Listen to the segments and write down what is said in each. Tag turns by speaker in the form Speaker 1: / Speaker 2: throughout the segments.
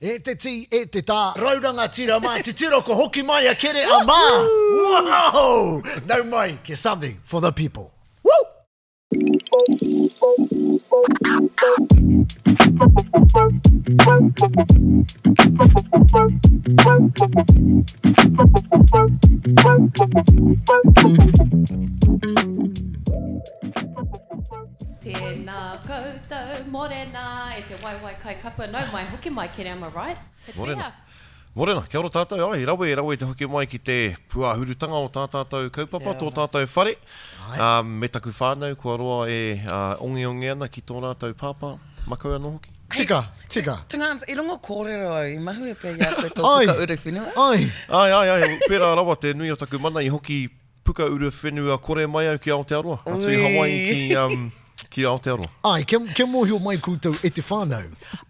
Speaker 1: E te tī, e te tā. Rau rangatira mā, titiro ko hoki mai a Kere a mā! Wow! Nau mai ki Something for the People. Woo!
Speaker 2: Tēnā koutou, morena, e te waewae kai kapua, nau mai, hoki mai Kereama Wright, te
Speaker 3: Morena.
Speaker 2: pēhea?
Speaker 3: Morena, kia ora tātou, ai, rawe, rawe te hoki mai ki te pūāhurutanga o tā tātou kaupapa, tō tātou whare, um, me taku whānau kua roa e uh, ongeonge ana ki tō rātou pāpā, makau anō hoki.
Speaker 1: Tika, tika.
Speaker 4: Tungāne, i rongo kōrero au, i mahue pea i a koe tō puka uruwhenua?
Speaker 1: Ai,
Speaker 3: ai. Ai, ai, ai, pērā rawa te nui o taku mana i hoki Puka uruwhenua kore mai au ki Aotearoa, atu i Hawaii ki, um, ki Aotearoa.
Speaker 1: Āe, kia, kia mōhio mai koutou e te whānau,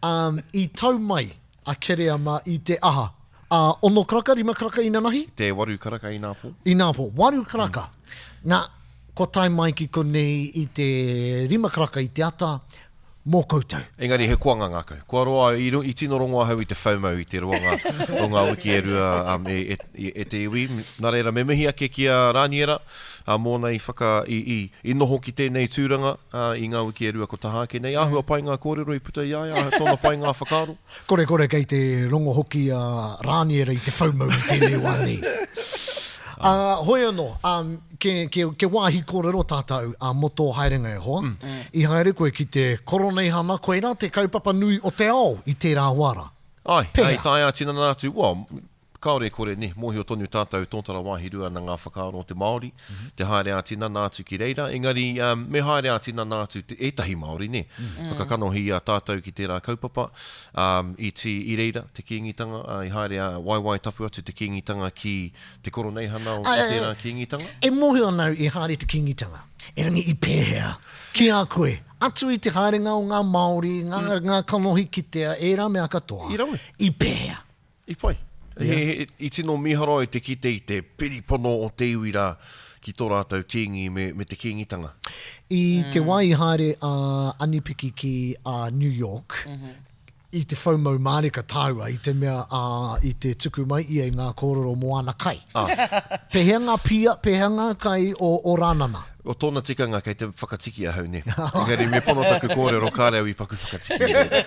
Speaker 1: um, i tau mai a Kereama i te aha? Ā, ono karaka, rima karaka inanahi?
Speaker 3: Te waru karaka inapō.
Speaker 1: Inapō, waru karaka. Mm. Nā, kua tae mai ki konei i te rima karaka i te ata, mō koutou.
Speaker 3: Engari he koanga ngākau. Kua roa, i, i tino rongo ahau i te FOMO i te roanga o ngā wiki e rua um, e, e, e te iwi. Nā reira, me mihi ake ki a Rāniera uh, mōna i, whaka, i, i, i noho ki tēnei tūranga uh, i ngā wiki e rua ko taha ake nei. Āhua pai ngā kōrero i puta i a ia, tōna pai ngā whakaaro.
Speaker 1: Korekore kei te rongo hoki a Rāniera i te FOMO i tēnei wā nei. Uh, hoi anō, um, ke, ke, ke wāhi kōrero tātou uh, mō tō haerenga e hoa. Mm. I haere koe ki te Koroneihana, koirā te kaupapa nui o te ao i tērā wā rā.
Speaker 3: Ai, ai tae ā-tinana atu, well, kāore e kore, nē, mōhio tonu tātou tōtara wāhi rua ana ngā whakaaro o te Māori, mm -hmm. te haere ā-tinana atu ki reira, engari um, me haere ā-tinana atu te, ētahi Māori, nē, mm. whakakanohi i a tātou ki tērā kaupapa, um, i, tī, i reira te Kīngitanga, uh, i haere a waewae tapu atu te Kīngitanga ki Te koroneihana o tērā Kīngitanga?
Speaker 1: E mōhio ana au i haere te Kīngitanga, erangi i pēhea ki a koe, atu i te haerenga o ngā Māori, ngā, mm. ngā kanohi kitea, ērā mea katoa,
Speaker 3: I rawe.
Speaker 1: I pēhea?
Speaker 3: I pai. Yeah. He, he, i tino mīharo au te kite i te piripono o te iwi rā ki tō rātou kīngi me, me te kīngitanga.
Speaker 1: I mm. te wā i haere a Anipiki ki a New York, mm -hmm. I te whaumau mārika tāua i te mea, ā, i te tuku mai ia i ngā kōrero mō ana kai. Pēhea ngā pia, pēhea ngā kai o, o Rānana?
Speaker 3: O tōna tikanga kei te whakatiki ahau, nē. Engari me pono taku kōrero, kāre au i paku whakatiki i reira.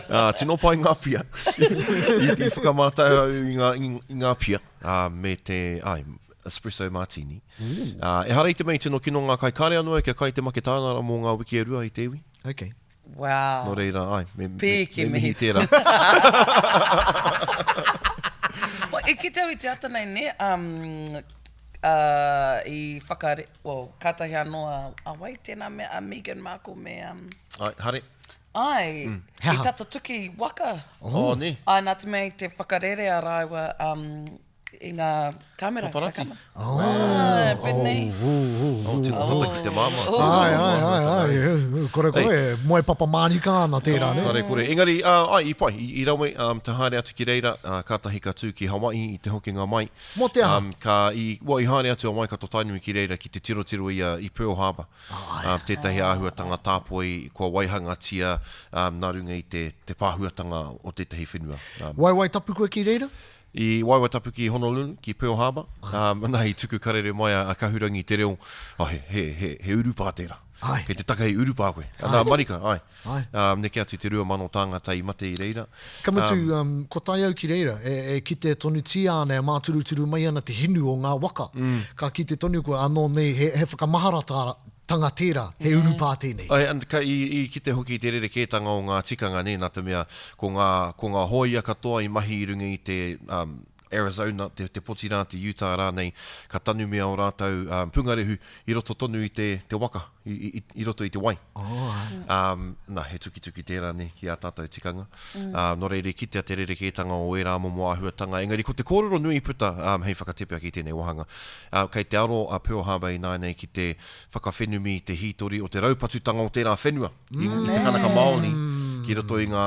Speaker 3: Ā, tino pai ngā pia. I, i whakamātau au i ngā, i, i ngā pia, ā, me te, āe, espresso martini. Ā, ehara i te mea i tino kino ngā kai, kāre anō au kia kai te maketānara mō ngā wiki e rua i te iwi.
Speaker 1: Okay.
Speaker 4: Wow.
Speaker 3: Nō reira, ai, me, me,
Speaker 4: Pīki
Speaker 3: me mihi
Speaker 4: mihi.
Speaker 3: tērā.
Speaker 4: Well, i kite au i te ata nei, nē, um, uh, i whakare, well, kātahi anō a, a wai tēnā mea, a Meghan Markle me, um,
Speaker 3: Ai, Hare.
Speaker 4: ai,
Speaker 3: Mm.
Speaker 1: He
Speaker 4: i
Speaker 1: aha?
Speaker 4: tata tuki waka.
Speaker 3: Oh, nē.
Speaker 4: Ai, nā te mea i te whakarere a rāua, um, I ngā kāmera.
Speaker 3: Paparazzi.
Speaker 1: Oh,
Speaker 4: ah, penei.
Speaker 3: Oh, tino tata ki te māmā.
Speaker 1: Ai, ai, ai, ai. Kore, kore, moe papa mārika ana tērā, ne?
Speaker 3: Kore, kore. Engari, uh, ai, i pai, i, i rawe, um, te haere atu ki reira, uh, kātahi ka tū ki Hawaii i te hokinga mai.
Speaker 1: Mō te aha?
Speaker 3: Um, ka, i, well, i haere atu a Waikato Tainui ki reira ki te tirotiro i, a, i Pearl Harbor. Um, tētahi āhuatanga tāpoi kua waihangatia um, nā runga i te, te pāhuatanga o tētahi whenua. Um,
Speaker 1: Waewae tapu koe ki reira?
Speaker 3: I Waewaetapu ki Honolulu, ki Pearl Harbor, ā, nā, i tuku karere mai a Kahurangi te reo, oh, he, he, he, he urupā tērā.
Speaker 1: Āe.
Speaker 3: Kei te takahi urupā koe. Nā, marika, āe.
Speaker 1: Āe.
Speaker 3: Ā, neke atu te 2,000 tāngata i mate i reira.
Speaker 1: Ka mutu, um, ko tae au ki reira, e, e kite tonutia ana, e māturuturu mai ana te hinu o ngā waka. Ka kite tonu koe, anō nei, he, he whakamaharatanga tērā, he urupā tēnei.
Speaker 3: Āe, and ka, i, i kite hoki i te rerekētanga o ngā tikanga, nē, nā te mea, ko ngā, ko ngā hōia katoa i mahi i runga i te, um, Arizona, te, te poti rā, te Utah rānei, ka tanumia ō rātou, um, pungarehu i roto tonu i te, te waka, i, i, i roto i te wai.
Speaker 1: Oh, āe.
Speaker 3: Um, nā, he tukituki tērā, nē, ki ā tātou tikanga. Mm. Um, nō reira, i kitea te rerekētanga o ērā momo āhuatanga. Engari, ko te kōrero nui i puta, um, hei whakatepe ake i tēnei wāhanga, uh, kei te aro a Pearl Harbor ināianei ki te, whakawhenumi i te hītori o te raupatutanga o tērā whenua i, i te kanaka Māori ki roto i ngā,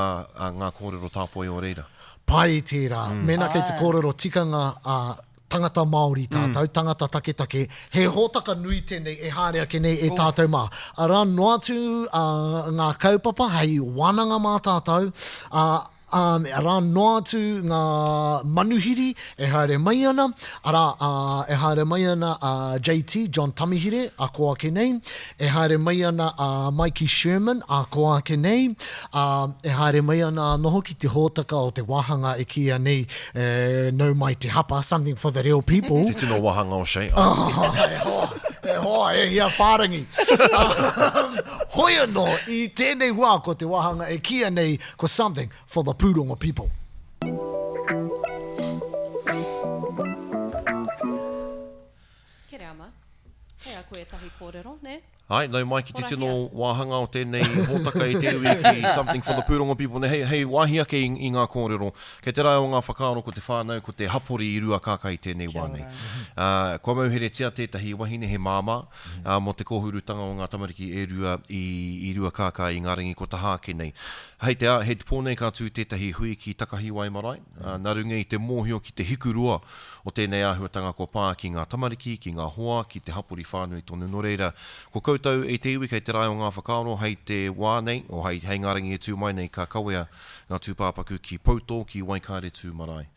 Speaker 3: ngā kōrero tāpoi o reira.
Speaker 1: Pai tērā. Mēnā kei te kōrero tikanga a tangata Māori tātou, tangata taketake, he hōtaka nui tēnei e haere ake nei e tātou mā. Arā noa atu ngā kaupapa hei wānanga mā tātou, ā. Um, arā noa atu ngā manuhiri e haere mai ana, arā, ā, e haere mai ana a JT, John Tamihere, a ko ake nei, e haere mai ana a Mikey Sherman, a ko ake nei, ā, e haere mai ana anō hoki te hōtaka o te wāhanga e kīia nei, e, Nau Mai Te Hapa, Something for the Real People.
Speaker 3: Te tino wāhanga o Shay,
Speaker 1: āe. E hoa, e hoa, e hia whārangi. Hoi anō, i tēnei wā ko te wāhanga e kīia nei ko Something for the Pūrongo People.
Speaker 2: Kereama, kei a koe ētahi kōrero, nē?
Speaker 3: Āe, nau mai ki te tino wāhanga o tēnei hōtaka i te iwi ki Something for the Pūrongo People. Nei, hei, hei wāhi ake i, i ngā kōrero, kei te rae o ngā whakaaro ko te whānau, ko te hapori i Ruakākā i tēnei wā nei. Ā, kua mauheretia tētahi wahine, he māmā, ā, mō te kōhurutanga o ngā tamariki e rua i, i Ruakākā i ngā rangi kua taha ake nei. Hei te, hei te pō nei ka tū tētahi hui ki Takahiwai Marae, ā, nā runga i te mōhio ki te hikuroa o tēnei āhuatanga kua pā ki ngā tamariki, ki ngā hoa, ki te hapori whānui tonu. Nō reira, ko koutou e te iwi kei te rae o ngā whakaaro hei te wā nei, o hei, hei ngā rangi e tū mai nei ka kawea ngā tūpāpaku ki Poutō, ki Waikaretū marae.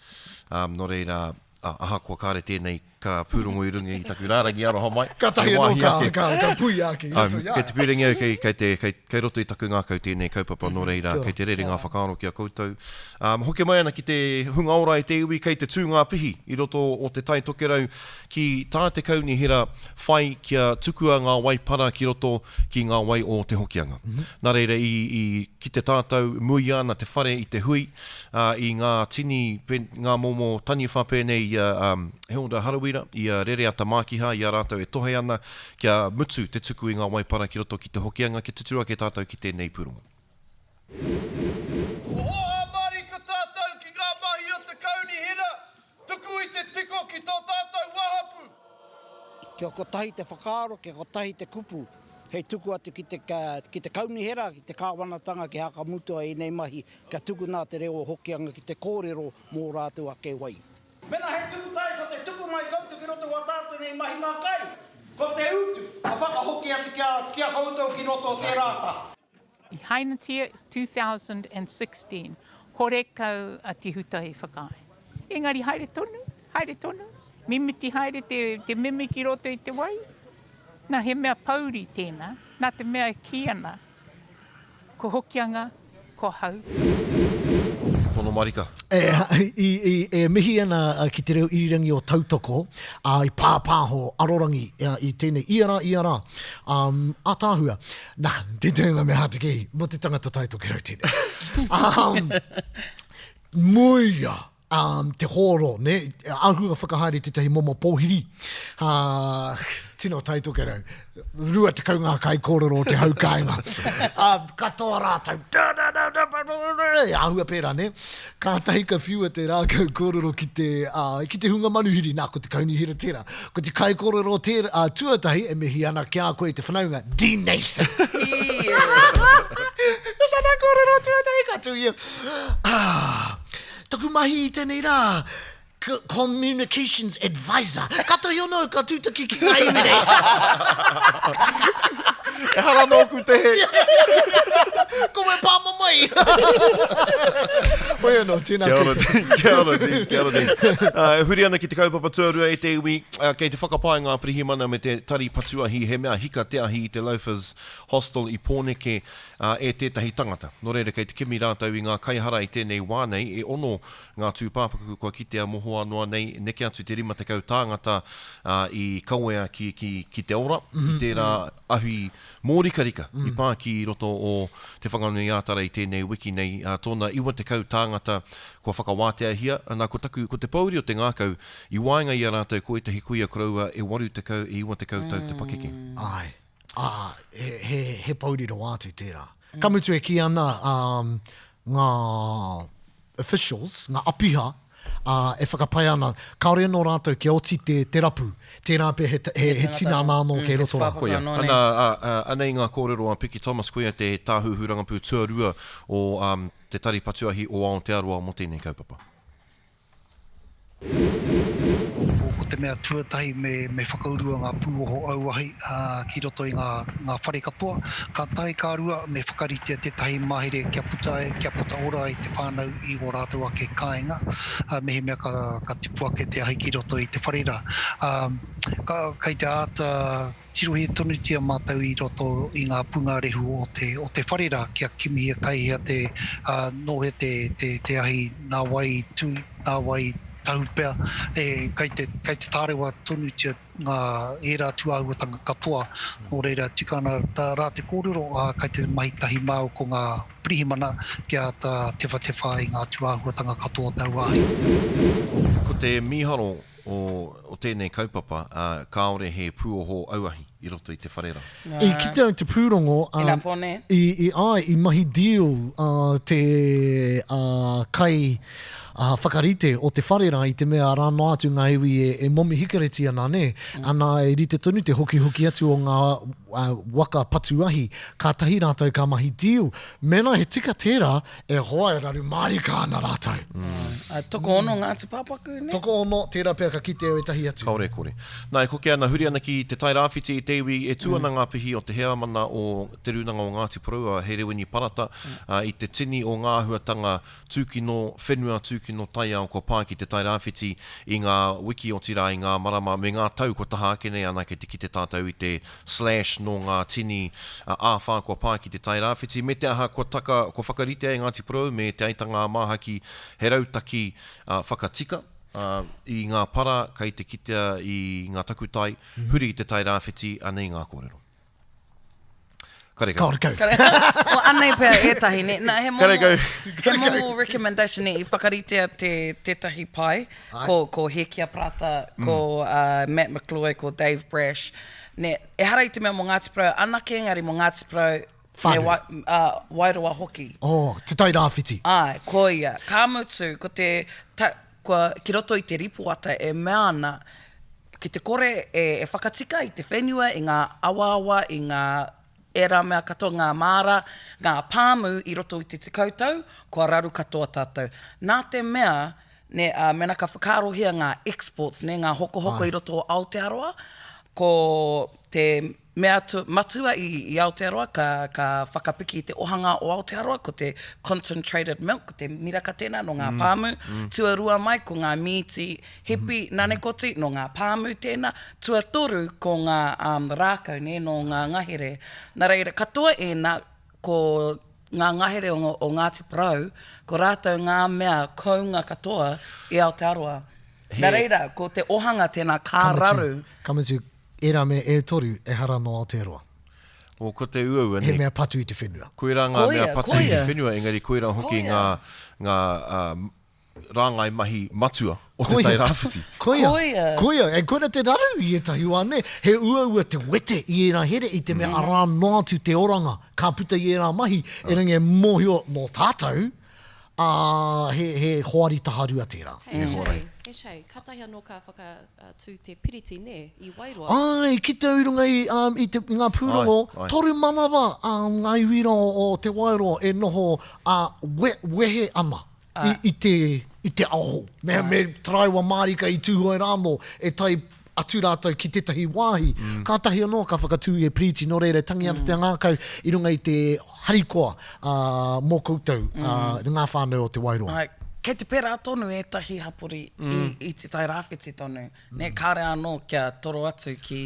Speaker 3: Ā, nō reira, ā, ahakoa kāre tēnei ka pūrongo i runga i taku rārangi aroha mai,
Speaker 1: Kātahi anō ka, ka, ka puia ake i roto i a ia.
Speaker 3: Kei te pīrangi au, kei, kei te, kei, kei roto i taku ngākau tēnei kaupapa, nō reira, kei te rere ngā whakaaro ki a koutou. Ā, hoki mai ana ki te hunga ora i te iwi kei te tū ngā pihi i roto o Te Tai Tokerau ki tā te kaunihera whai kia tukua ngā wai para ki roto ki ngā wai o Te Hokianga. Nā reira i, i kite tātou muia ana te whare i te hui, ā, i ngā tini, ngā momo taniwha pēnei i a Hilda Harawira, i a Rereata Mākiha, i a rātou e tohe ana kia mutu te tuku i ngā wai para ki roto ki Te Hokianga kia tutū ake tātou ki tēnei pūrongo.
Speaker 5: Ko hōhā mārika tātou ki ngā mahi o te Kaunihera tuku i te tiko ki tō tātou wahapū.
Speaker 6: Kia kotahi te whakaaro, kia kotahi te kupu hei tuku atu ki te, ki te kaunihera, ki te kāwanatanga, ki Hakamutua ēnei mahi, kia tukuna te reo o Hokianga ki te kōrero mō rātou ake wai.
Speaker 5: Mena he tūtai ko te tuku mai koutou ki roto wa tātou nei mahinga kai, ko te utu ka whakahoki atu ki a, ki a koutou ki roto o tērā taha.
Speaker 7: I hainatia 2016, horekau a Tihuta i whakaae. Engari haere tonu, haere tonu, mimiti haere te, te mimi ki roto i te wai. Na, he mea pouri tēnā, nā te mea e kī ana, ko Hokianga, ko hau.
Speaker 3: Pono marika.
Speaker 1: E, i, i, e mihi ana ki te reo irirangi o Tautoko, ā, i pāpāho arorangi i tēnei, ia rā, ia rā. Um, ātaahua. Nā, tētahi ngā mea hātekei mō te tangata Tai Tokerau tēnei. Um, muia! um, te hōro, ne? Āhua whakahaere tētahi momo pōhiri. Uh, tino Tai Tokerau. 20 ngā kaikōrero o te hau kāinga. Um, katoa rātou. Āhua pērā, ne? Kātahi ka whiua te rākau kōrero ki te, uh, ki te hunga manuhiri. Nā, ko te kaunihera tērā. Ko te kaikōrero tērā, uh, tuatahi e mihi ana ki a koe te whanaunga, Dean Nason. Ko tana kōrero tuatahi ka tū ia. Ah, Taku mahi i tenei rā, Communications Advisor. Katahi anō ka tūtaki ki ngā iwi nei.
Speaker 3: Ehara nōku te he.
Speaker 1: Ko me pāmamae. Hoi anō, tēnā
Speaker 3: Kia ora, koutou. Kia ora, Dean, kia ora, Dean. Uh, e huri ana ki te kaupapa tuarua e te iwi, uh, kei te whakapae ngā pirihimana me te tari patu ahi, he mea hika te ahi i te Loafers Hostel i Pōneke, ā, e tētahi tangata. Nō reira, kei te kimi rātou i ngā kaihara i tēnei wā nei, e ono ngā tūpāpaku kua kitea mohoa noa nei, neke atu te 50 tāngata, ā, i kawea ki, ki, ki te ora, i tērā ahi mōrikarika i pā ki roto o Te Whanganui-ā-Tara i tēnei wiki nei, ā, tōna 90 tāngata kua whakawāteahia, ana, ko taku, ko te pōuri o te ngākau, i waenga i a rātou ko ētahi kuia koroua e 80, e 90 tau te pakeke.
Speaker 1: Āe. Ā, he, he, he pouri rawa atu tērā. Ka mutu e kī ana um, ngā officials, ngā apiha, ā, e whakapae ana, kāore anō rātou kia oti te, te rapu. Tērā pea he, he, he tinana anō kei roto rā.
Speaker 3: Koia. Ana, ā, ā, anei ngā kōrero a Piki Thomas, koia te tāhuhu rangapū tuarua o um, Te Tari Patu Ahi o Aotearoa mō tēnei kaupapa.
Speaker 8: Ko. te mea tuatahi me, me whakaurua ngā pūoho auahi ki roto i ngā, ngā whare katoa. Ka tahi, ka rua, me whakaritea tētahi mahere kia puta ai, kia puta ora ai te whānau i ō rātou ake kāinga, mehemea ka, ka tipu ake te ahi ki roto i te whare rā. Ka, kei te āta tirohia tonutia mātou i roto i ngā pungarehu o te, o te whare rā kia kimihia kai hea te, ā, nō hea te, te, te ahi, nā wai i tū, nā wai i tahu pea, e, kai te, kai te tārewa tonutia ngā, ērā tūāhuatanga katoa. Nō reira, tika ana tā rā te kōrero, ā, kai te mahi tahi māu ko ngā pirihimana kia āta tewhatewha i ngā tūāhuatanga katoa o taua ahi.
Speaker 3: Ko te mīharo o, o tēnei kaupapa, ā, kāore he pūoho auahi i roto i te whare rā.
Speaker 1: I kite au te pūrongo, ā,
Speaker 4: Ina pō, nē?
Speaker 1: i, i, āe, i mahi deal, ā, te, ā, kai, ā, whakarite o te whare rā i te mea arā noa atu ngā iwi e, e momi hikareti ana, nē? Ana, e rite tonu te hokihoki atu o ngā, ā, waka patu ahi, kātahi rātou ka mahi deal. Mēnā he tika tērā, E hoa, e raru mārika ana rātou.
Speaker 4: Ā, tokoono ngā tūpāpaku, nē?
Speaker 1: Tokoono, tērā pea ka kite au ētahi atu.
Speaker 3: Kāore e kore. Nā, e koke ana, huri ana ki Te Tai Rāwhiti i te iwi e tū ana ngā pihi o te heamana o Te Rūnanga o Ngāti Porou, a Herewini Parata, ā, i te tini o ngā āhuatanga tūkino whenua, tūkino taiao kua pā ki Te Tai Rāwhiti i ngā wiki, otirā i ngā marama me ngā tau kua taha ake nei, ana kei te kite tātou i te slash nō ngā tini āwhā kua pā ki Te Tai Rāwhiti, me te aha kua taka, kua whakaritea e Ngāti Porou me Te Aitanga-a-Māhaki he rautaki whakatika i ngā para kei te kitea i ngā takutai huri i Te Tai Rāwhiti, anei ngā kōrero. Karekau.
Speaker 1: Karekau.
Speaker 4: Well, anei pea ētahi, nē? Nā, he momo,
Speaker 3: Karekau.
Speaker 4: he momo recommendation, nē, i whakaritea te, tētahi pae, ko, ko Hekia Parata, ko uh, Matt McCloy, ko Dave Brash, nē, ehara i te mea mō Ngāti Porou anake, engari mō Ngāti Porou me
Speaker 1: Whānui.
Speaker 4: Wai, uh, Wairoa hoki.
Speaker 1: Oh, Te Tai Rāwhiti.
Speaker 4: Āe, ko ia. Ka mutu, ko te, ta, kua, ki roto i te ripoata e mea ana, ki te kore e, e whakatika i te whenua, i ngā awaawa, i ngā ērā mea katoa, ngā māra, ngā pāmu i roto i te tekau tau, kua raru katoa tātou. Nā te mea, nē, ā, mēnā ka whakaarohia ngā exports, nē, ngā hokohoko i roto o Aotearoa, ko te mea tu, matua i, i Aotearoa ka, ka whakapiki i te ohanga o Aotearoa, ko te concentrated milk, ko te miraka tēnā nō ngā pāmu. Tuarua mai ko ngā mīti hipi, nanekoti, nō ngā pāmu tēnā. Tuatoru ko ngā um, rākau, nē, nō ngā ngahere. Nā reira, katoa ēnā, ko ngā ngahere o, o Ngāti Porou, ko rātou ngā mea kounga katoa i Aotearoa. Nā reira, ko te ohanga tēnā ka raru.
Speaker 1: Ka mutu, ērā mea e toru, ehara nō Aotearoa.
Speaker 3: O, ko te uaua
Speaker 1: He
Speaker 3: nei.
Speaker 1: mea patu i te whenua.
Speaker 3: Koirā ngā mea
Speaker 4: Koia,
Speaker 3: patu i te
Speaker 4: koia.
Speaker 3: whenua, engari koirā hoki
Speaker 4: Koia.
Speaker 3: ngā, ngā, ā, rāngai mahi matua o Te
Speaker 1: Koia.
Speaker 3: Tai Rāwhiti.
Speaker 1: Koia.
Speaker 4: Koia.
Speaker 1: Koia. E koina te raru i ētahi wā, nē? He uaua te wete i ērā here i te mea arā noa atu te oranga ka puta i ērā mahi, erangi e mōhio nō tātou, ā, he, he hoari taharua tērā.
Speaker 2: Hei Shay, hei Shay, kātahi anō ka whakatū te piriti, nē, i Wairoa.
Speaker 1: Āe, kite au i runga i, um, i, te, i ngā pūrongo,
Speaker 3: Āe, āe.
Speaker 1: manawa ā, ngā iwi rā o Te Wairoa e noho ā, we, wehe ana i, i, te, i te aho. Me, me taraiwa mārika i Tūhoe rānō e tae atu rātou ki tētahi wāhi. Mm. Kātahi anō ka whakatū e Piriti, nō reira e tangi ana te ngākau i runga i te harikoa ā, mō koutou, ā, ngā whānau o Te Wairoa.
Speaker 4: Āe, kei te pērā tonu ētahi hapori i, i Te Tai Rāwhiti tonu, nē, kāre anō kia toro atu ki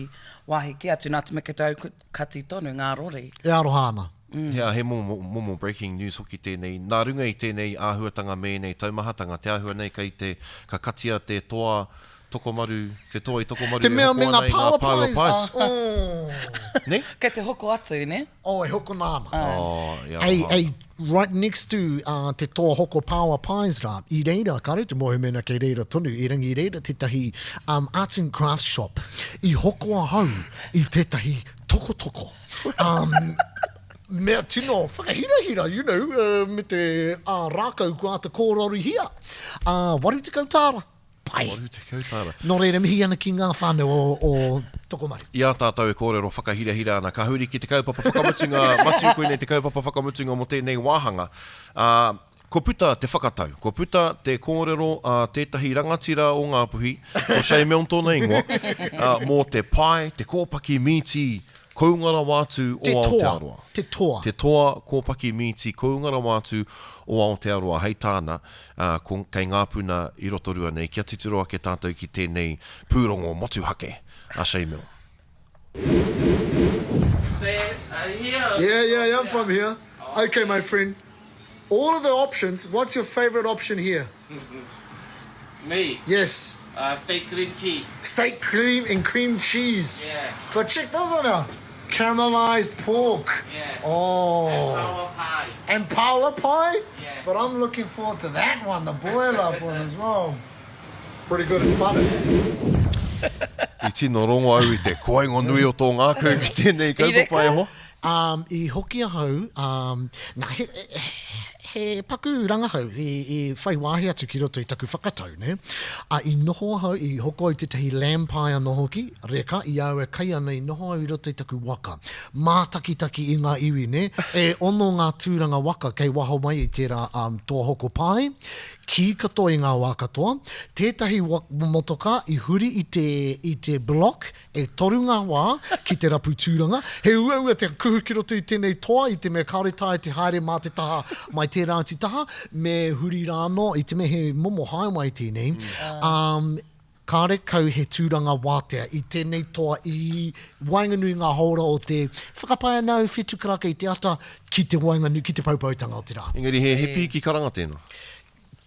Speaker 4: wāhi kē atu, nā te mea kei te aukati tonu ngā rori.
Speaker 1: E aroha ana.
Speaker 3: He, he momo, momo breaking news hoki tēnei. Nā runga i tēnei āhuatanga me ēnei taumahatanga, te āhua nei kei te, ka katia te toa Tokomaru, te toa i Tokomaru
Speaker 1: Te
Speaker 3: e
Speaker 1: mea
Speaker 3: hoko
Speaker 1: me
Speaker 3: ana
Speaker 1: ngā
Speaker 3: i ngā
Speaker 1: power
Speaker 3: power
Speaker 1: pies.
Speaker 3: pies.
Speaker 1: Oh.
Speaker 3: Ne?
Speaker 4: Kei te hoko atu, ne?
Speaker 1: Oh, e hokona ana.
Speaker 3: Oh, e
Speaker 1: Ei,
Speaker 3: aroha
Speaker 1: ei,
Speaker 3: ana.
Speaker 1: right next to uh, te toa hoko power pies rā, i reira, kāre te mōhio mēnā kei reira tonu, erangi i reira tētahi um, arts and crafts shop. I hoko ahau i tētahi tokotoko. Um, mea tino whakahirahira, you know, uh, me te uh, rākau kua āta kōrorihia. Uh, 80 tāra. Pai.
Speaker 3: 80 tāra.
Speaker 1: Nō reira, mihi ana ki ngā whānau o, o Tokomaru.
Speaker 3: I a tātou e kōrero whakahirahira ana, ka huri ki te kaupapa whakamutunga, Matiu, koinei te kaupapa whakamutunga mō tēnei wāhanga. Ā, Kua puta te whakatau, kua puta te kōrero a tētahi rangatira o Ngāpuhi, ko Shay Milne tōna ingoa, ā, mō te pae, te kōpaki mīti kounga rawa atu o
Speaker 1: Te toa,
Speaker 3: Aotearoa.
Speaker 1: te toa.
Speaker 3: Te toa kōpaki mīti kounga rawa atu o Aotearoa, hei tāna, ā, ko, kei Ngāpuna i Rotorua nei, kia titiro ake tātou ki tēnei pūrongo motuhake a Shay Milne.
Speaker 1: Yeah, yeah, yeah, I'm from here. Okay, my friend. All of the options, what's your favourite option here?
Speaker 9: Me?
Speaker 1: Yes.
Speaker 9: Uh, steak cream cheese.
Speaker 1: Steak cream and cream cheese.
Speaker 9: Yeah.
Speaker 1: But check this one out. Caramelized pork.
Speaker 9: Yeah.
Speaker 1: Oh.
Speaker 9: And power pie.
Speaker 1: And power pie?
Speaker 9: Yeah.
Speaker 1: But I'm looking forward to that one, the boil up one as well. Pretty good and funny.
Speaker 3: I tino rongo au i te koingo nui o tō ngākau ki tēnei kaupapa e hoa.
Speaker 1: Um, i hoki ahau, um, nā, he, he paku rangahau i, i whai wāhi atu ki roto i taku whakatau, nē. A, i noho ahau, i hoko au tētahi lamb pie anō hoki, reka, i a au e kai ana i noho au i roto i taku waka. Mātakitaki i ngā iwi, nē. E ono ngā tūranga waka kei waho mai i tērā um, toa hoko pāi, Kī katoa i ngā wā katoa, tētahi motokā i huri i te, i te block e toru ngā wā ki te rapu tūranga. He uaua te kuhu ki roto i tēnei toa i te mea kāore taea te haere mā te taha mai tērā atu taha, me huri rā anō i te mea he momo highway tēnei. Um, Kāre kau he tūranga wātea i tēnei toa i waenganui i ngā hōra o te whakapae ana au whitu karaka i te ata ki te waenganui, ki te poupoutanga o te rā.
Speaker 3: Engari he, he pīki karanga tēnā.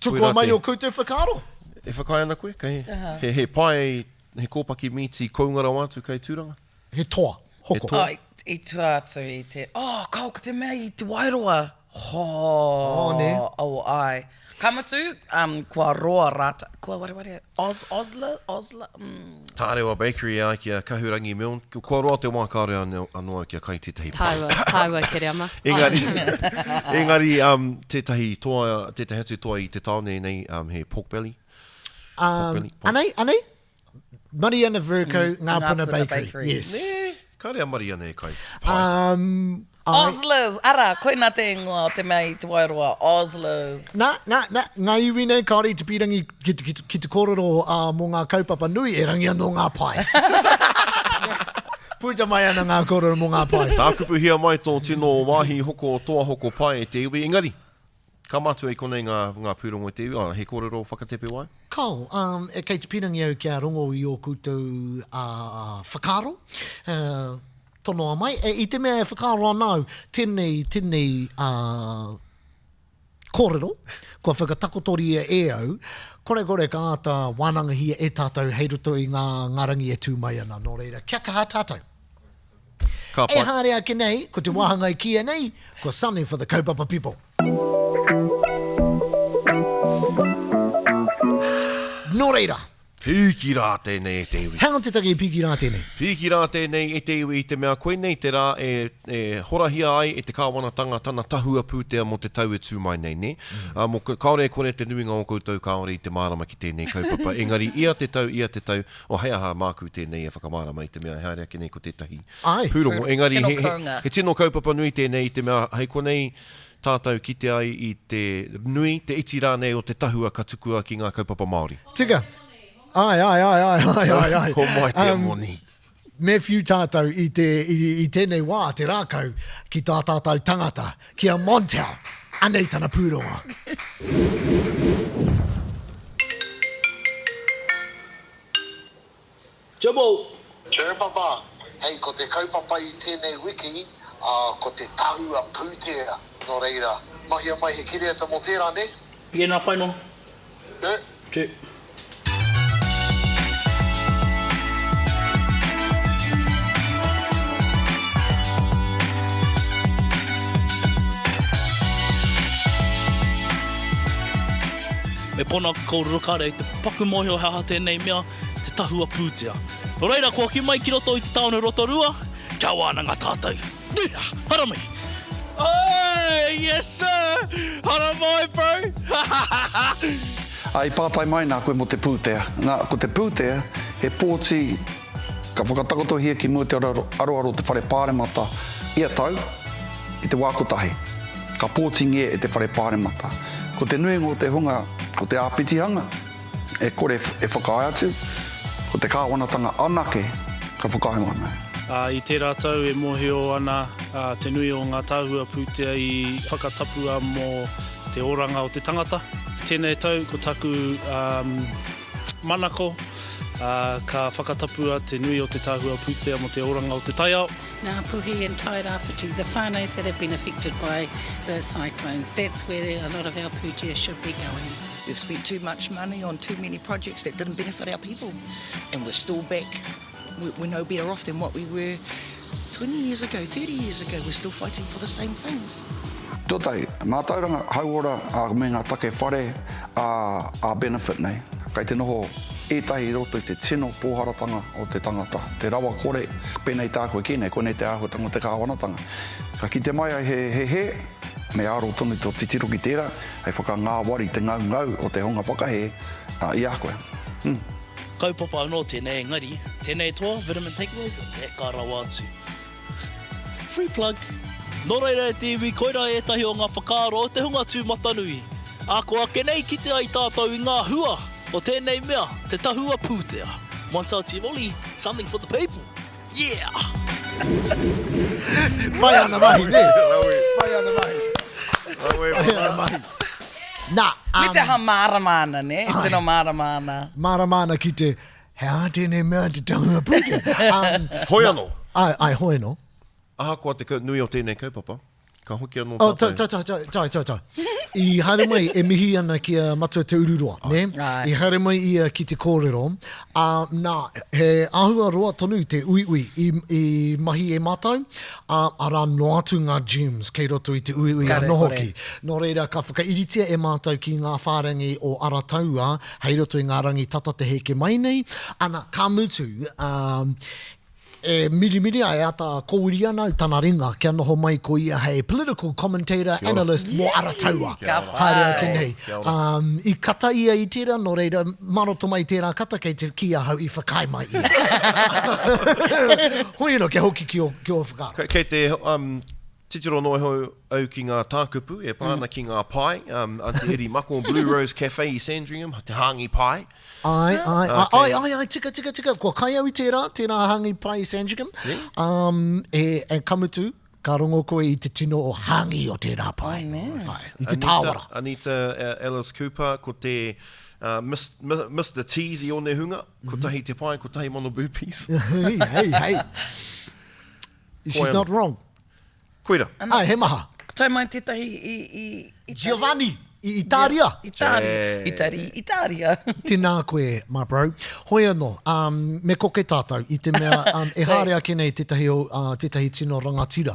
Speaker 1: Tukua mai ō koutou whakaaro.
Speaker 3: E whakaae ana koe? Kei, he, he pae, he kōpaki mīti kounga rawa atu kei Tūranga?
Speaker 1: He toa, hoko.
Speaker 3: He toa.
Speaker 4: Oh, i tua atu i te, oh, kao ko te mea i Te Wairoa. Ho,
Speaker 1: oh, ne.
Speaker 4: Oh, ai. Ka mutu, um, kua roa rātou, kua wareware, Oz, Osla, Osla, mm.
Speaker 3: Tārewa Bakery e ai ki a Kahurangi Milne, kua roa te wā kāore anō au kia kai tētahi pai.
Speaker 2: Tāua, tāua Kereama.
Speaker 3: Engari, engari um, tētahi toa, tētahi atu toa i te tāone nei, um, he pork belly.
Speaker 1: Um,
Speaker 3: Pork belly, pork.
Speaker 1: Anei, anei, Mariana Vercoe,
Speaker 4: Mm,
Speaker 1: Ngāpuna
Speaker 4: Ngāpuna
Speaker 1: Bakery.
Speaker 4: Bakery.
Speaker 1: Yes.
Speaker 3: Nē, kāre a Mariana e kai. Pai.
Speaker 1: Um, I...
Speaker 4: Oslers, ara, koina te ingoa o te mea i Te Wairoa, Oslers.
Speaker 1: Nā, nā, nā, ngā iwi nei kāore i te pīrangi ki, ki, ki te kōrero uh, mō ngā kaupapa nui, erangi anō ngā pies. Puta mai ana ngā kōrero mō ngā pies.
Speaker 3: Tākupuhia mai tō tino wāhi hoko toa hoko pai e te iwi, engari, Ka mātua i konei ngā, ngā pūrongo i te iwi, oh, he kōrero whakatepe wai?
Speaker 1: Kao, um, e kei te pīrangi au kia rongo i ō koutou uh, whakaaro, uh, tonoa mai. E, i te mea e whakaaro ana au, tēnei, tēnei uh, kōrero, kua whakatakotoria e au, korekore ka āta wānangahia e tātou hei roto i ngā, ngā rangi e tū mai ana. Nō reira, kia kaha tātou.
Speaker 3: Ka
Speaker 1: E
Speaker 3: pai.
Speaker 1: haere ake nei, ko te wāhanga e kīia nei, ko Something for the Kaupapa People. Nō reira.
Speaker 3: Pīki rā tēnei e te iwi.
Speaker 1: Hang on te take i pīki rā tēnei.
Speaker 3: Pīki rā tēnei e te iwi i te mea koinei te rā e, e horahia ai e te kāwanatanga tana tahua pūtea mō te tau e tū mai nei, nē? Ā, mō, kāore e kore te nuinga o koutou kāore i te mārama ki tēnei kaupapa, engari ia te tau, ia te tau, Oh, hei aha māku tēnei e whakamārama i te mea e haere ake nei ko tētahi
Speaker 1: Āe.
Speaker 3: pūrongo. Engari
Speaker 4: Tino
Speaker 3: he, he,
Speaker 4: kounga.
Speaker 3: he tino kaupapa nui tēnei i te mea hei konei tātou kite ai i te nui, te iti rānei o te tahua ka tukua ki ngā kaupapa Māori.
Speaker 1: Tika. Āe, āe, āe, āe, āe, āe, āe.
Speaker 3: Homai te
Speaker 1: Um,
Speaker 3: moni.
Speaker 1: Me whiu tātou i te, i, i tēnei wā, te rākau, ki tā tātou tangata, ki a Montel. Anei tana pūrongo.
Speaker 10: Jumbo!
Speaker 11: Chur papa, hei ko te kaupapa i tēnei wiki, ā, ko te tahua pūtea, nō reira, mahia mai he kiriata mō tērā, nē?
Speaker 10: Yeah, nā whai noa.
Speaker 11: Chur.
Speaker 10: Chur. Me pono aku kōrero kāre i te paku mōhio he aha tēnei mea, te tahua pūtea. Nō reira, kua hoki mai ki roto i te tāone o Rotorua, kia wānanga tātou. Duha! Haramai! Oi! Yes sir! Haramai bro!
Speaker 12: Ā, i pātai mai nā koe mō te pūtea. Nā, ko te pūtea, he pōti ka whakatakotohia ki mua i te aroaro o te Whare Pāremata ia tau, i te wā kotahi. Ka pōtingia e te Whare Pāremata. Ko te nuinga o te hunga ko te āpitihanga e kore e whakaae atu, ko te kāwanatanga anake ka whakaae māna.
Speaker 10: I tērā tau e mōhio ana te nui o ngā tahua pūtea i whakatapua mō te oranga o te tangata. Tēnei tau ko taku manako ka whakatapua te nui o te tahua pūtea mō te oranga o te taiao.
Speaker 13: Ngāpuhi and Tairāwhiti, the whānaus that have been affected by the cyclones, that's where a lot of our pūtea should be going.
Speaker 4: We've spent too much money on too many projects that didn't benefit our people and we're still back, we're no better off than what we were 20 years ago, 30 years ago, we're still fighting for the same things.
Speaker 12: Tuatahi, mātauranga, hauora, ā, me ngā take whare, ā, ā benefit nei. Kei te noho ētahi i roto i te tino pōharatanga o te tangata, te rawa kore, pēnei tāku e kī nei, koinei te āhuatanga o te kāwanatanga. Ka kite mai ai he he hē, me aro tonu tō titiro ki tērā, hei whakangāwari te ngaungau o te hunga whakahē i a koe. Hmm.
Speaker 10: Kaupapa anō tēnei engari, tēnei toa, Vitamin Takeaways, reka rawa atu. Free plug. Nō reira e te iwi, koirā ētahi o ngā whakaaro o te hunga tūmatanui. Ā, ko ake nei kite ai tātou i ngā hua o tēnei mea, te tahua pūtea. Montel Tivoli, something for the people. Yeah!
Speaker 1: Pai ana mahi, nē?
Speaker 3: Rawe.
Speaker 1: Pai ana mahi.
Speaker 3: Rawe,
Speaker 1: Pai ana mahi. Nā, um,
Speaker 4: Me te aha mārama ana, nē? Tino mārama ana.
Speaker 1: Mārama ana ki te, He aha tēnei mea te taunga pūtea? Um,
Speaker 3: Hoi anō.
Speaker 1: Ai, ai, hoi anō.
Speaker 3: Ahakoa te nui o tēnei kaupapa, ka hoki anō
Speaker 1: Oh,
Speaker 3: tātou.
Speaker 1: tā, tā, tā, tā, tā, tā. I haere mai e mihi ana ki a Matua Te Ururoa, nē? I haere mai ia ki te kōrero, ā, nā, he āhua roa tonu te uiui i, i mahi e mātou, ā, arā noa atu ngā gems kei roto i te uiui anō hoki. Nō reira, ka whakairitia e mātou ki ngā whārangi o Arataua, Hei roto i ngā rangi tata te heke mai nei, ana, ka mutu, ā, e mirimiri a e ata kōwiri ana au tana ringa kia noho mai ko ia hei political commentator, analyst mō Arataua. Haere ake nei. Ā, i kata ia i tērā, nō reira, mā roto mai i tērā kata kei te kī ahau i whakaae mai ia. Hoi anō, kia hoki ki ō, ki ō whakaaro.
Speaker 3: Kei te, um, Titiro noa iho au ki ngā tākupu e pā ana ki ngā pae, um, Aunty Eri Mako, Blue Rose Cafe i Sandringham, te hāngi pae.
Speaker 1: Ai, ai, ai, ai, ai, ai, tika, tika, tika, kua kai au i tērā, tērā hāngi pae i Sandringham. Um, e, e, ka mutu, ka rongo koe i te tino o hāngi o tērā pae. Ai, i te tāwara.
Speaker 3: Anita, Anita Alice Cooper, ko te uh, Miss, Mr T's i Onehunga, kotahi te pae, 1000 burpees.
Speaker 1: Hei, hei, hei. She's not wrong.
Speaker 3: Koira.
Speaker 1: Ai, he maha.
Speaker 4: Tae mai tētahi i, i, Itaria.
Speaker 1: Giovanni, i Itāria.
Speaker 4: Itāria, Itari, Itāria.
Speaker 1: Tēnā koe, my bro. Hoi anō, um, me koke tātou i te mea um, e haere ake nei tētahi, o, uh, tētahi tino rangatira.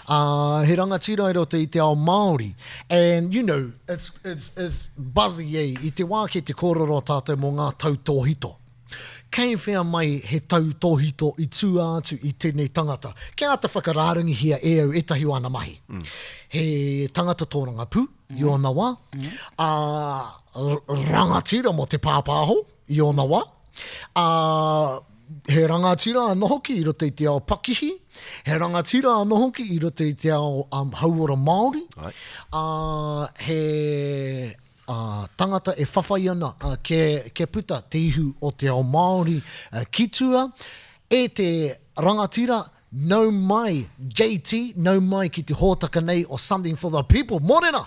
Speaker 1: Uh, he rangatira i roto i te ao Māori. And, you know, it's, it's, it's buzzy eh, i te wā kei te kōrero tātou mō ngā tautōhito. Kei whea mai he tautōhito i tua atu i tēnei tangata? Kia āta whakarārangihia e au ētahi o ana mahi. He tangata tōrangapū i ōna wā, ā, rangatira mō te pāpāho i ōna wā, ā, he rangatira anō hoki i roto i te ao pakihi, he rangatira anō hoki i roto i te ao hauora Māori, ā, he ā, tangata e whawhai ana kia puta te ihu o te ao Māori ki tua, e te rangatira, nau mai JT, nau mai ki te hōtaka nei o Something for the People. Mōrena!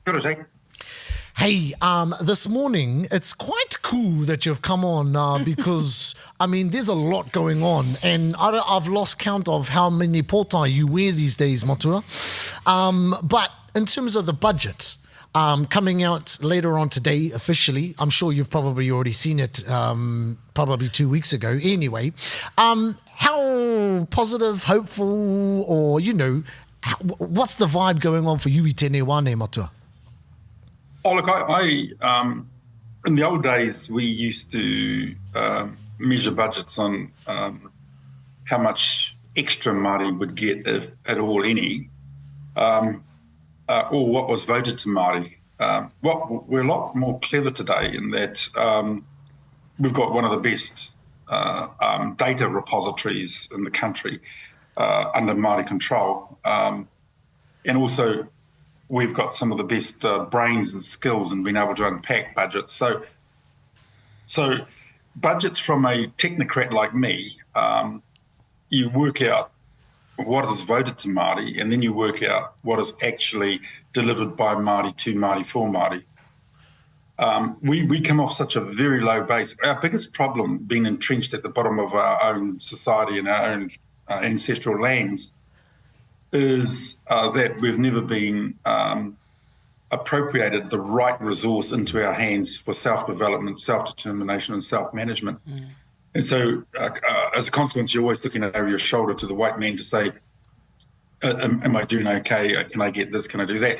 Speaker 14: Kia ora, Jake.
Speaker 1: Hey, um, this morning, it's quite cool that you've come on uh, because, I mean, there's a lot going on and I, I've lost count of how many pōtae you wear these days, Matua. Um, but in terms of the budget, um, coming out later on today officially, I'm sure you've probably already seen it um, probably two weeks ago anyway. Um, how positive, hopeful, or, you know, how, what's the vibe going on for you i tēnei wā nei, Matua?
Speaker 14: Oh, look, I, I um, in the old days, we used to um, measure budgets on um, how much extra Māori would get, if at all any, um, uh, or what was voted to Māori. Um, what, we're a lot more clever today in that um, we've got one of the best uh, um, data repositories in the country uh, under Māori control. Um, and also, we've got some of the best uh, brains and skills in being able to unpack budgets. So, so budgets from a technocrat like me, um, you work out what is voted to Māori, and then you work out what is actually delivered by Māori to Māori for Māori. Um, we, we come off such a very low base. Our biggest problem being entrenched at the bottom of our own society and our own uh, ancestral lands is uh, that we've never been um, appropriated the right resource into our hands for self-development, self-determination and self-management. Mm. And so uh, uh, as a consequence, you're always looking over your shoulder to the white man to say, uh, am, am I doing okay? Uh, can I get this? Can I do that?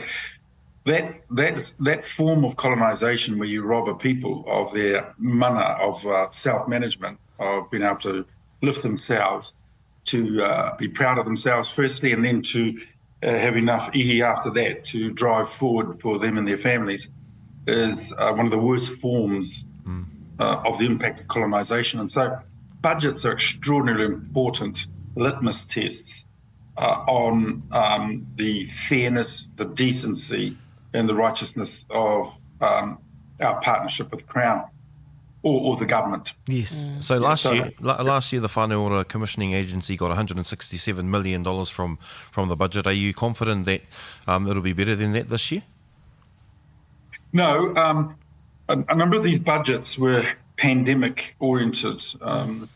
Speaker 14: That, that, that form of colonization where you rob a people of their mana, of uh, self-management, of being able to lift themselves, to uh, be proud of themselves firstly, and then to uh, have enough ihi after that to drive forward for them and their families is uh, one of the worst forms mm. uh, of the impact of colonization. And so budgets are extraordinarily important litmus tests uh, on um, the fairness, the decency, and the righteousness of um, our partnership with the Crown. Or, or the government.
Speaker 1: Yes.
Speaker 3: Mm. So last yeah, so, year, last year the Whānau Ora Commissioning Agency got 167 million dollars from from the budget. Are you confident that um, it'll be better than that this year?
Speaker 14: No, um, a, a number of these budgets were pandemic oriented. Um,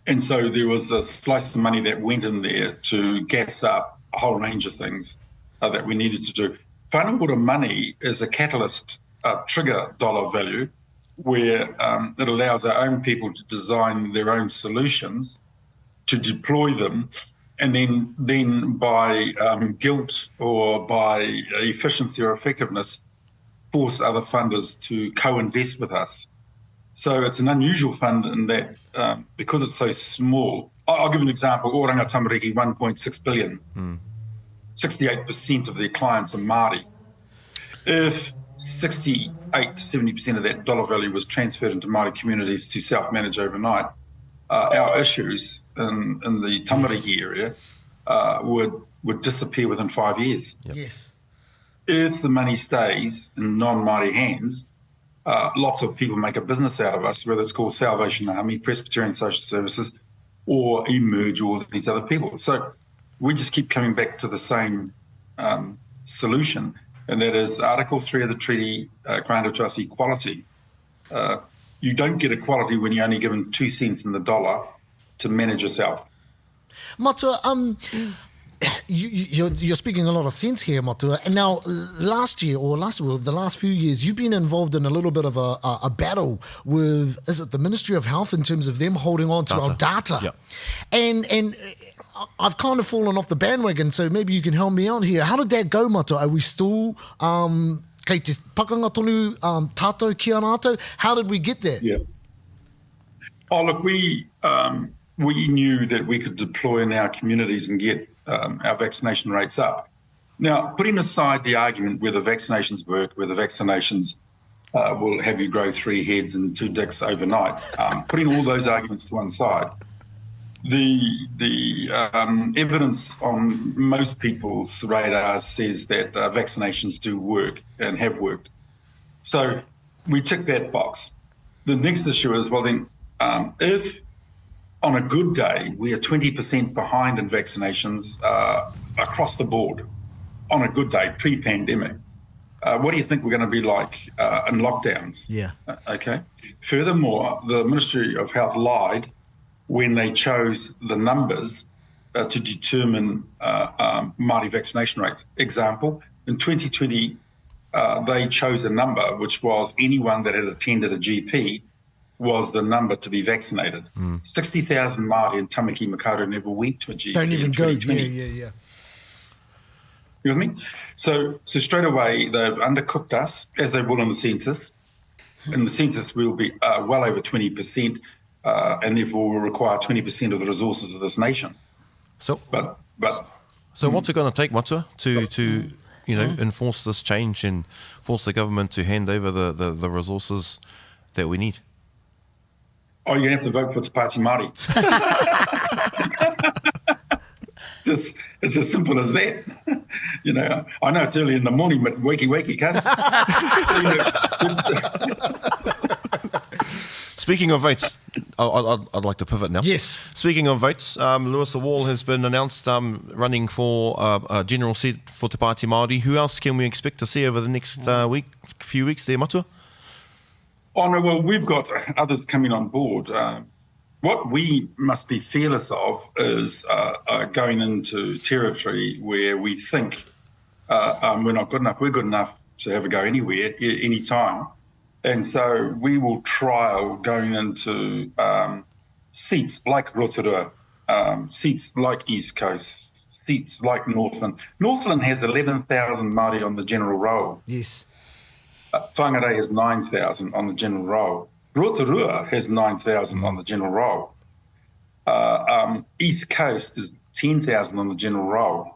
Speaker 14: and so there was a slice of money that went in there to gas up a whole range of things uh, that we needed to do. Whānau Ora money is a catalyst uh, trigger dollar value where um, it allows our own people to design their own solutions, to deploy them, and then then by um, guilt or by efficiency or effectiveness, force other funders to co-invest with us. So it's an unusual fund in that um, because it's so small. I'll give an example. Oranga Tamariki, 1.6 billion. Mm. 68% of their clients are Māori. If 68 to 70% of that dollar value was transferred into Māori communities to self-manage overnight, uh, our issues in, in the Tamariki yes. area uh, would, would disappear within five years.
Speaker 1: Yep. Yes.
Speaker 14: If the money stays in non-Māori hands, uh, lots of people make a business out of us, whether it's called Salvation Army, Presbyterian Social Services, or Emerge, or these other people. So we just keep coming back to the same um, solution, and that is Article 3 of the treaty uh, granted to us equality. Uh, you don't get equality when you're only given two cents in the dollar to manage yourself.
Speaker 1: Matua, um, you, you're, you're speaking a lot of sense here, Matua. And now, last year or last well, the last few years, you've been involved in a little bit of a, a, a battle with, is it the Ministry of Health in terms of them holding on to data. our data?
Speaker 3: Yep.
Speaker 1: And and uh, I've kind of fallen off the bandwagon, so maybe you can help me out here. How did that go, Matua? Are we still um, kei te pakanga tonu um, tātou ki a rātou? How did we get there?
Speaker 14: Yeah. Oh, look, we um, we knew that we could deploy in our communities and get um, our vaccination rates up. Now, putting aside the argument whether vaccinations work, whether vaccinations uh, will have you grow three heads and two dicks overnight, um, putting all those arguments to one side, the the um, evidence on most people's radars says that uh, vaccinations do work and have worked. So we tick that box. The next issue is well then, um, if on a good day we are 20% behind in vaccinations uh, across the board, on a good day pre-pandemic, uh, what do you think we're going to be like uh, in lockdowns?
Speaker 1: Yeah.
Speaker 14: Uh, okay. Furthermore, the Ministry of Health lied when they chose the numbers uh, to determine uh, um, Māori vaccination rates. Example, in 2020, uh, they chose a number which was anyone that had attended a GP was the number to be vaccinated. Mm. 60,000 Māori in Tamaki Makaurau never went to a GP.
Speaker 1: Don't even go. Yeah, yeah, yeah.
Speaker 14: You with me? So, so straight away, they've undercooked us, as they will in the census. In the census, we'll be uh, well over 20%, uh, and therefore will require 20% of the resources of this nation.
Speaker 3: So,
Speaker 14: but, but
Speaker 3: so what's it going to take, Matua, to, to you know, mm. enforce this change and force the government to hand over the, the, the resources that we need?
Speaker 14: Oh, you're going to have to vote for Te Pāti Māori. Just it's as simple as that. You know, I know it's early in the morning, but wakey wakey, cuz.
Speaker 3: Speaking of votes, I, would like to pivot now.
Speaker 1: Yes.
Speaker 3: Speaking of votes, um, Lewis Wall has been announced um, running for uh, a general seat for Te Pāti Māori. Who else can we expect to see over the next uh, week, few weeks there, Matua?
Speaker 14: Oh, no, well, we've got others coming on board. Uh, what we must be fearless of is uh, uh, going into territory where we think uh, um, we're not good enough. We're good enough to have a go anywhere, any time. And so we will trial going into um, seats like Rotorua, um, seats like East Coast, seats like Northland. Northland has 11,000 Māori on the general roll.
Speaker 1: Yes.
Speaker 14: Uh, Whangarei has 9,000 on the general roll. Rotorua has 9,000 on the general roll. Uh, um, East Coast is 10,000 on the general roll.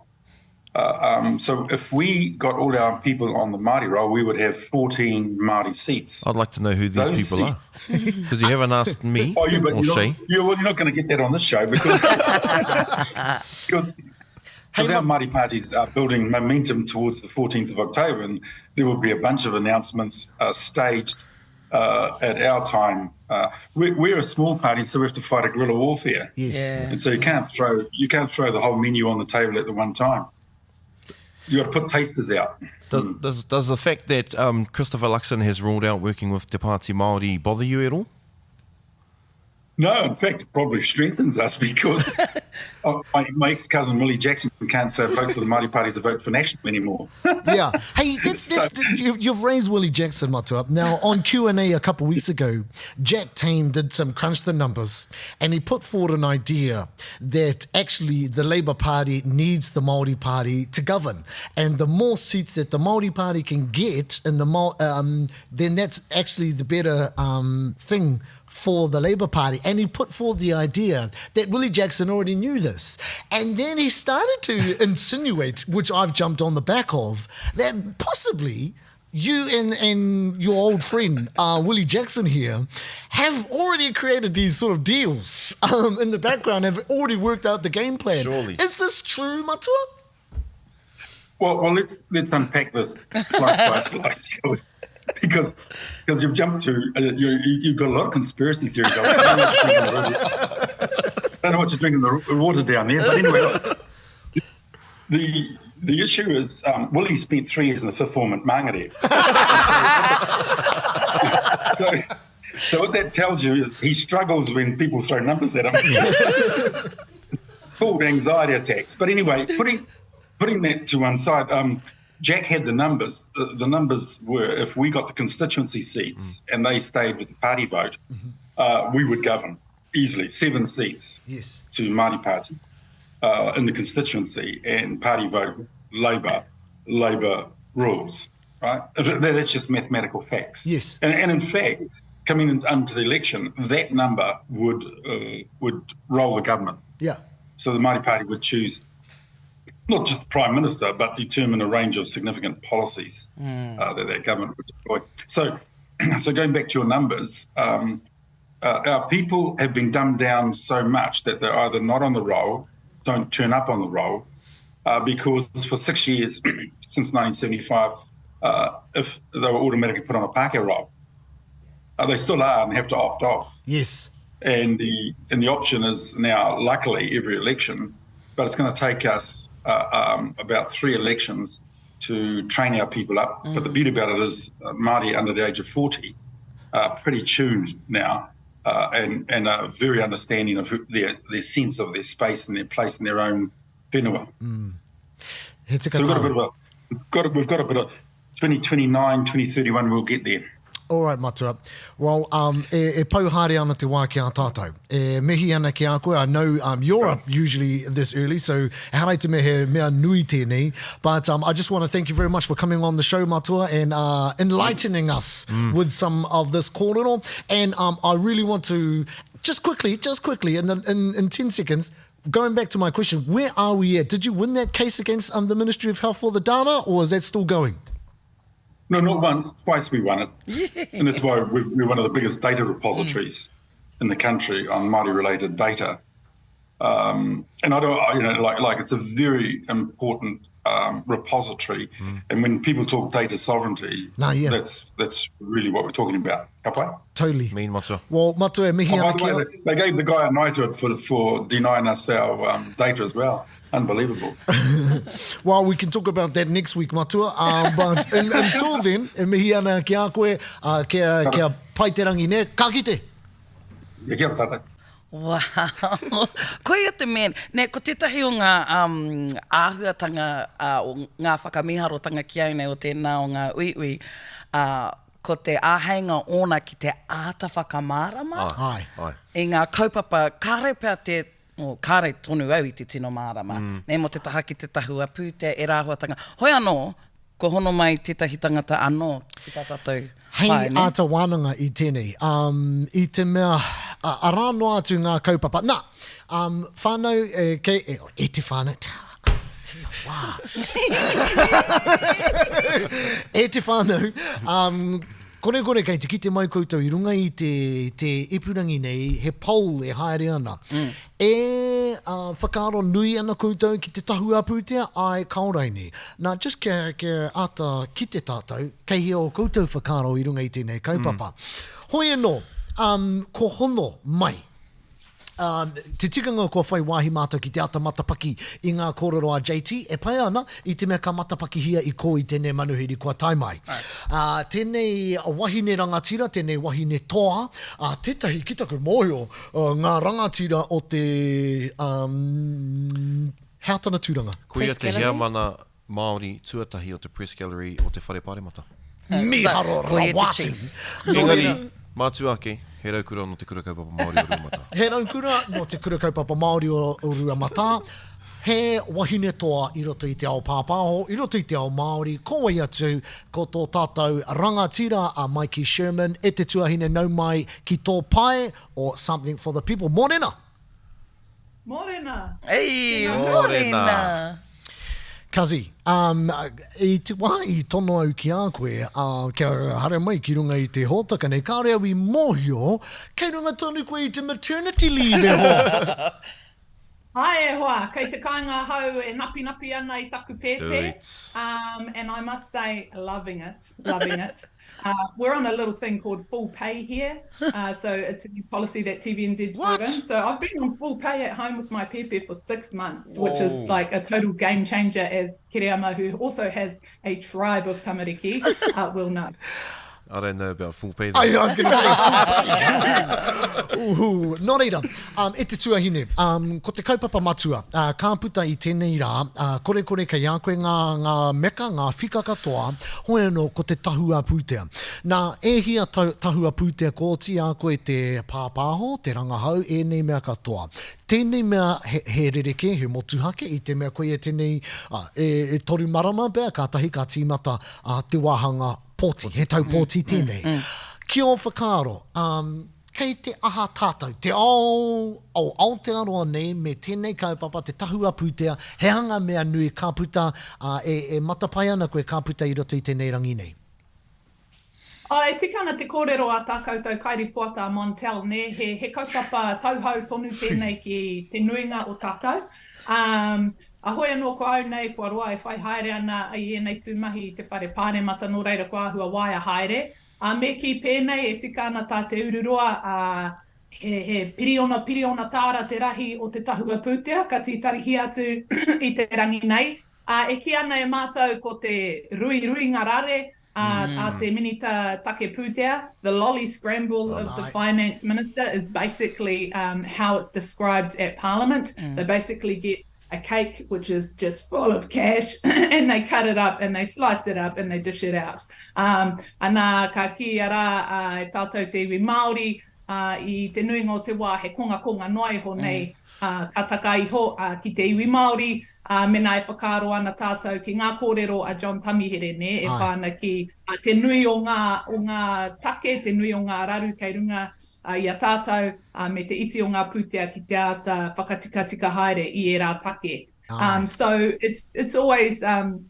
Speaker 14: Uh, um, so if we got all our people on the Māori roll, we would have 14 Māori seats.
Speaker 3: I'd like to know who these
Speaker 14: Those
Speaker 3: people are. Because you haven't asked me
Speaker 14: oh, you, but
Speaker 3: or
Speaker 14: you're
Speaker 3: she.
Speaker 14: Not, you're, well, you're not going to get that on this show because because because our Māori parties are building momentum towards the 14th of October, and there will be a bunch of announcements uh, staged uh, at our time. Uh, we, we're a small party, so we have to fight a guerrilla warfare.
Speaker 1: Yes. Yeah.
Speaker 14: And so you can't throw you can't throw the whole menu on the table at the one time. You got to put tasters out.
Speaker 3: Does, does, does the fact that um, Christopher Luxon has ruled out working with Te Pāti Māori bother you at all?
Speaker 14: No, in fact, it probably strengthens us because uh, my, my ex-cousin Willie Jackson can't say a vote for the Māori Party is a vote for National anymore.
Speaker 1: yeah. Hey, that's, that's the, you, you've raised Willie Jackson, Matua. Now, on Q&A a couple of weeks ago, Jack Tame did some crunch the numbers and he put forward an idea that actually the Labour Party needs the Māori Party to govern. And the more seats that the Māori Party can get, in the um, then that's actually the better um, thing for the Labour Party. And he put forward the idea that Willie Jackson already knew this. And then he started to insinuate, which I've jumped on the back of, that possibly you and, and your old friend, uh, Willie Jackson here, have already created these sort of deals um, in the background, have already worked out the game plan.
Speaker 3: Surely.
Speaker 1: Is this true, Matua?
Speaker 14: Well, well, let's let's unpack this slice by slice, shall we? Because because you've jumped to uh, you, you've got a lot of conspiracy theories. I don't know what you're drinking the water down there, but anyway, look, the the issue is um, Willie spent three years in the fifth form at Mangere. so, so what that tells you is he struggles when people throw numbers at him. Called anxiety attacks. But anyway, putting putting that to one side, um, Jack had the numbers. The, the numbers were if we got the constituency seats mm. and they stayed with the party vote, mm-hmm. uh, we would govern easily seven seats
Speaker 1: yes.
Speaker 14: to Māori Party uh, in the constituency and party vote Labour, Labour rules, right? That's just mathematical facts.
Speaker 1: Yes.
Speaker 14: And, and in fact, coming in, into the election, that number would uh, would roll the government.
Speaker 1: Yeah.
Speaker 14: So the Māori Party would choose not just the Prime Minister, but determine a range of significant policies mm. uh, that that government would deploy. So, so going back to your numbers, um, uh, our people have been dumbed down so much that they're either not on the roll, don't turn up on the roll, uh, because for six years since 1975, uh, if they were automatically put on a Pākehā roll, uh, they still are and have to opt off.
Speaker 1: Yes.
Speaker 14: And the and the option is now, luckily, every election, but it's going to take us uh, um, about three elections to train our people up. Mm. But the beauty about it is, uh, Māori under the age of 40 are pretty tuned now uh, and, and are very understanding of who, their, their sense of their space and their place in their own whenua.
Speaker 1: Mm.
Speaker 14: So we've got a bit of a, we've got a, we've got a bit of 2029, 2031, we'll get there.
Speaker 1: All right, Matua. Well, um, e, e pau haere ana te wā ki a tātou. E mihi ana ki a koe. I know um, you're up usually this early, so ehara i te mea he mea nui tēnei. But um, I just want to thank you very much for coming on the show, Matua, and uh, enlightening us mm. with some of this kōrero. And um, I really want to, just quickly, just quickly, in, the, in, in 10 seconds, going back to my question, where are we at? Did you win that case against um, the Ministry of Health for the data, or is that still going?
Speaker 14: No, not once, twice we won it. and that's why we're one of the biggest data repositories mm. in the country on Māori related data. Um, and I don't, you know, like, like it's a very important um, repository. Mm. And when people talk data sovereignty,
Speaker 1: nah, yeah.
Speaker 14: that's that's really what we're talking about. Ka pai?
Speaker 1: Totally.
Speaker 3: Mean matua.
Speaker 1: Well, matua e mihi oh, ana
Speaker 14: ki They, they gave the guy a knighthood for, for denying us our um, data as well. Unbelievable.
Speaker 1: well, we can talk about that next week, Matua. Um, but in, until then, e mihi ana ki a koe, uh, kia, kia pai te rangi, ne? Ka kite!
Speaker 14: Yeah, kia ora tātou.
Speaker 4: Wow. Koia te mea, nē, ko tētahi o ngā um, āhuatanga uh, o ngā whakamīharotanga ki au nei o tēnā o ngā uiui, uh, ko te āheinga ōna ki te āta whakamārama
Speaker 3: Ai, ai.
Speaker 4: i ngā kaupapa kāre pea te, oh, kāre tonu au i te tino mārama, mm. nē, mō te taha ki te tahua pūtea, ērā āhuatanga. Hoi anō, Kua hono mai tētahi tangata anō ki tā tātou
Speaker 1: Hei
Speaker 4: pae, nē?
Speaker 1: āta wānanga i tēnei, um, i te mea, uh, arā noa atu ngā kaupapa. Nā, um, whānau, e, kei, e, e te whānau, he wā. e te whānau, um, korekore kei te kite mai koutou i runga i te, te ipurangi nei, he poll e haere ana. Mm. E whakaaro nui ana koutou ki te tahua pūtea? Āe, kao raini. Nā, just kia, kia āta kite tātou, kei hea ō koutou whakaaro i runga i tēnei kaupapa. Hoi anō, um, ko hono mai. Um, te tikanga kua whai wāhi mātou ki te āta matapaki i ngā kōrero a JT, e pai ana i te mea ka matapakihia i kō i tēnei manuhiri kua tae mai. Ā, tēnei wahine rangatira, tēnei wahine toa, ā, tētahi ki taku mōhio, Ngā rangatira o te, um, he aha tana tūranga?
Speaker 3: Koia te heamana Māori tuatahi o te Press Gallery o te Whare Pāremata.
Speaker 1: Mīharo rawa atu!
Speaker 3: Engari, mātua ake, he raukura nō Te Kura Kaupapa Māori o Ruamatā.
Speaker 1: He raukura nō Te Kura Kaupapa Māori o Ruamatā, he wahine toa i roto i te ao pāpāho, i roto i te ao Māori, ko wai atu, ko tō tātou rangatira a Maiki Sherman, e te tuahine nau mai ki tō pae o Something for the People. Mōrena!
Speaker 15: Mōrena!
Speaker 4: Ei,
Speaker 15: Tēnā
Speaker 4: mōrena!
Speaker 1: Kazi, um, i te wā i tono au ki a koe, uh, kia haere mai ki runga i te hōtaka nei, kāore au i mōhio, kei runga tonu koe i te maternity leave e hoa!
Speaker 15: Āe e hoa, kei te kāinga ahau e napinapi ana i taku pēpē.
Speaker 3: Do it.
Speaker 15: Um, and I must say, loving it, loving it. Uh, we're on a little thing called full pay here. Uh, so it's a new policy that TVNZ's brought in. So I've been on full pay at home with my pēpē for six months, Whoa. which is like a total game changer, as Kereama, who also has a tribe of tamariki, uh, will know.
Speaker 3: I don't know about full pay.
Speaker 1: I, I was going to say full pay. Uhu. Nō reira, um, e te tuahine, um, ko te kaupapa matua, uh, ka puta i tēnei rā, uh, korekore kei a koe ngā, ngā meka, ngā whika katoa, hoi anō ko te tahua pūtea. Nā, e hia tau, tahua pūtea kua oti a koe te pāpāho, te rangahau, ēnei mea katoa. Tēnei mea he, he rerekē, he motuhake i te mea koia tēnei, uh, e, e toru marama pea, kātahi ka tīmata uh, te wāhanga pōti, he tau pōti tēnei. Ki ō whakaaro, um, kei te aha tātou, te ao o Aotearoa nei me tēnei kaupapa, te tahua pūtea, he aha ngā mea nui ka puta, ā, e, e matapae ana koe ka puta i roto i tēnei rangi nei?
Speaker 15: Oh, e tika ana te kōrero a tā koutou kairipoata a Montel, nē, he, he kaupapa tauhou tonu tēnei ki te nuinga o tātou. Um, Ahoi anō ko au nei kua roa e whai haere ana i ēnei tū mahi i te whare pāremata nō reira kua āhua waea haere. Ā, me kī pēnei e tika ana tā Te Ururoa, ā, he, he piriona piriona tāra te rahi o te tahua pūtea ka tītarihia atu i te rangi nei. Ā, e kī ana e mātou ko te ruiruinga rare ā, a te Minita Take Pūtea, the lolly scramble of the Finance Minister is basically um, how it's described at Parliament. Mm. They basically get a cake which is just full of cash and they cut it up and they slice it up and they dish it out. Um, ana, ka kī arā uh, e tātou te iwi Māori, ā, i te nuinga o te wā he kongakonga noa iho nei, ā, ka taka iho, ā, ki te iwi Māori, ā, mēnā e whakaaro ana tātou ki ngā kōrero a John Tamihere, nē, e pā ana ki, ā, te nui o ngā, o ngā take, te nui o ngā raru kei runga, ā, i a tātou, ā, me te iti o ngā pūtea ki te āta whakatikatika haere i ērā take. Um, so it's, it's always, um,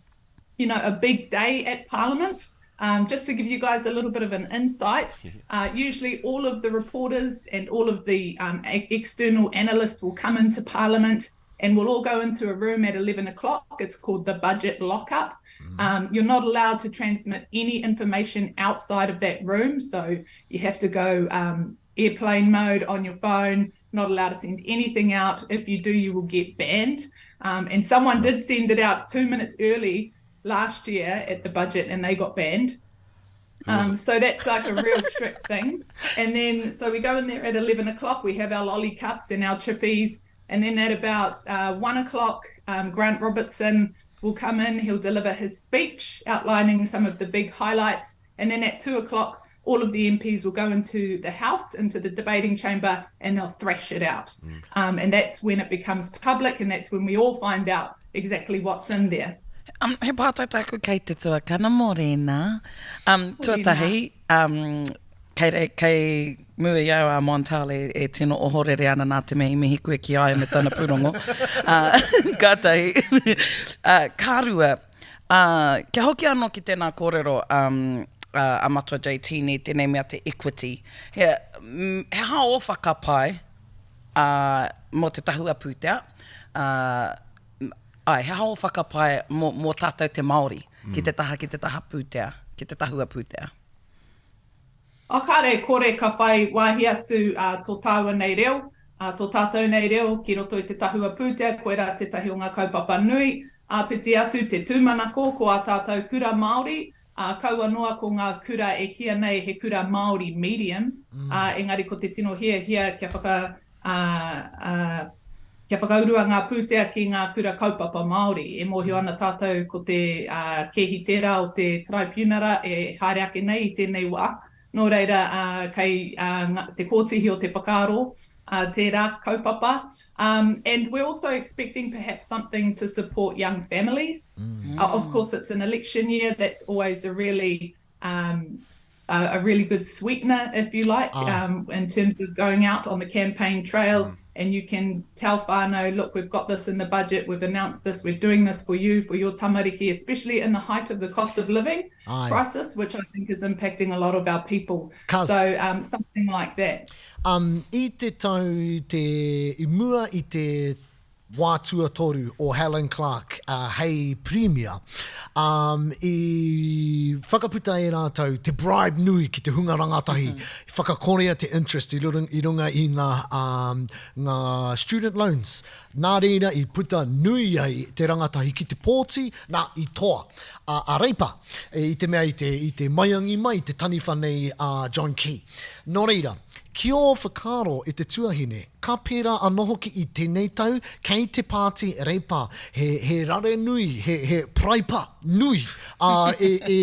Speaker 15: you know, a big day at Parliament. Um, just to give you guys a little bit of an insight, uh, usually all of the reporters and all of the um, external analysts will come into Parliament and we'll all go into a room at 11 o'clock. It's called the budget lockup. Mm. Um, you're not allowed to transmit any information outside of that room. So you have to go um, airplane mode on your phone, not allowed to send anything out. If you do, you will get banned. Um, and someone did send it out two minutes early last year at the budget and they got banned. Um, so that's like a real strict thing. And then, so we go in there at 11 o'clock, we have our lolly cups and our chippies. And then at about uh, one o'clock, um, Grant Robertson will come in, he'll deliver his speech outlining some of the big highlights. And then at two o'clock, all of the MPs will go into the House, into the debating chamber, and they'll thrash it out. Mm. Um, and that's when it becomes public, and that's when we all find out exactly what's in there.
Speaker 4: Um, he pātai tāku kei te tuakana, mōrena. Um, tuatahi, um, kei, re, kei mua i au a Montal e, e tino ohorere ana nā te mea i mihi koe ki a ia me tana pūrongo. Uh, ka tahi. uh, ka rua, uh, kia hoki anō ki tēnā kōrero um, uh, a Matua JT nei, tēnei mea te equity. He, mm, he aha ō whakapae uh, mō te tahua pūtea, uh, Āe, he aha ō whakapae mō, mō tātou te Māori ki te taha, ki te taha pūtea, ki te tahua pūtea?
Speaker 15: Oh, kāre e kore ka whai wāhi atu ā, tō tāua nei reo, ā, tō tātou nei reo ki roto i te tahua pūtea, koirā tētahi o ngā kaupapa nui. Āpiti atu te tūmanako ko ā tātou kura Māori, ā, kaua noa ko ngā kura e kīia nei he kura Māori medium, ā, engari ko te tino hiahia kia whaka, ā, ā, kia whakaurua ngā pūtea ki ngā kura kaupapa Māori. E mōhio ana tātou ko te, ā, kēhi tērā o te Taraipiunara e haere ake nei i tēnei wā. Nō reira, ā, kei, ā, ngā, te kōtihi o te whakaaro, ā, tērā kaupapa. Um, and we're also expecting perhaps something to support young families. Uh, of course, it's an election year. That's always a really um, a, a really good sweetener, if you like, ah. um, in terms of going out on the campaign trail. Mm. And you can tell whānau, look, we've got this in the budget, we've announced this, we're doing this for you, for your tamariki, especially in the height of the cost of living Aye. crisis, which I think is impacting a lot of our people. Cause, so um, something like that.
Speaker 1: Um, i te tau te, i mua i te wā tuatoru o Helen Clark hei Pirimia, ā, i whakaputa e rātou te bribe nui ki te hunga rangatahi, i whakakorea te interest i runga i ngā, ngā student loans. Nā reira i puta nui ai te rangatahi ki te pōti, nā, i toa a Reipa i te mea i te, i te maiangi mai te taniwha nei a John Key. Nō reira, ki ō whakaaro e te tuahine, Ka pērā anō hoki i tēnei tau, kei te pāti Reipa he, he rare nui, he, he paraipa nui, ā, e, e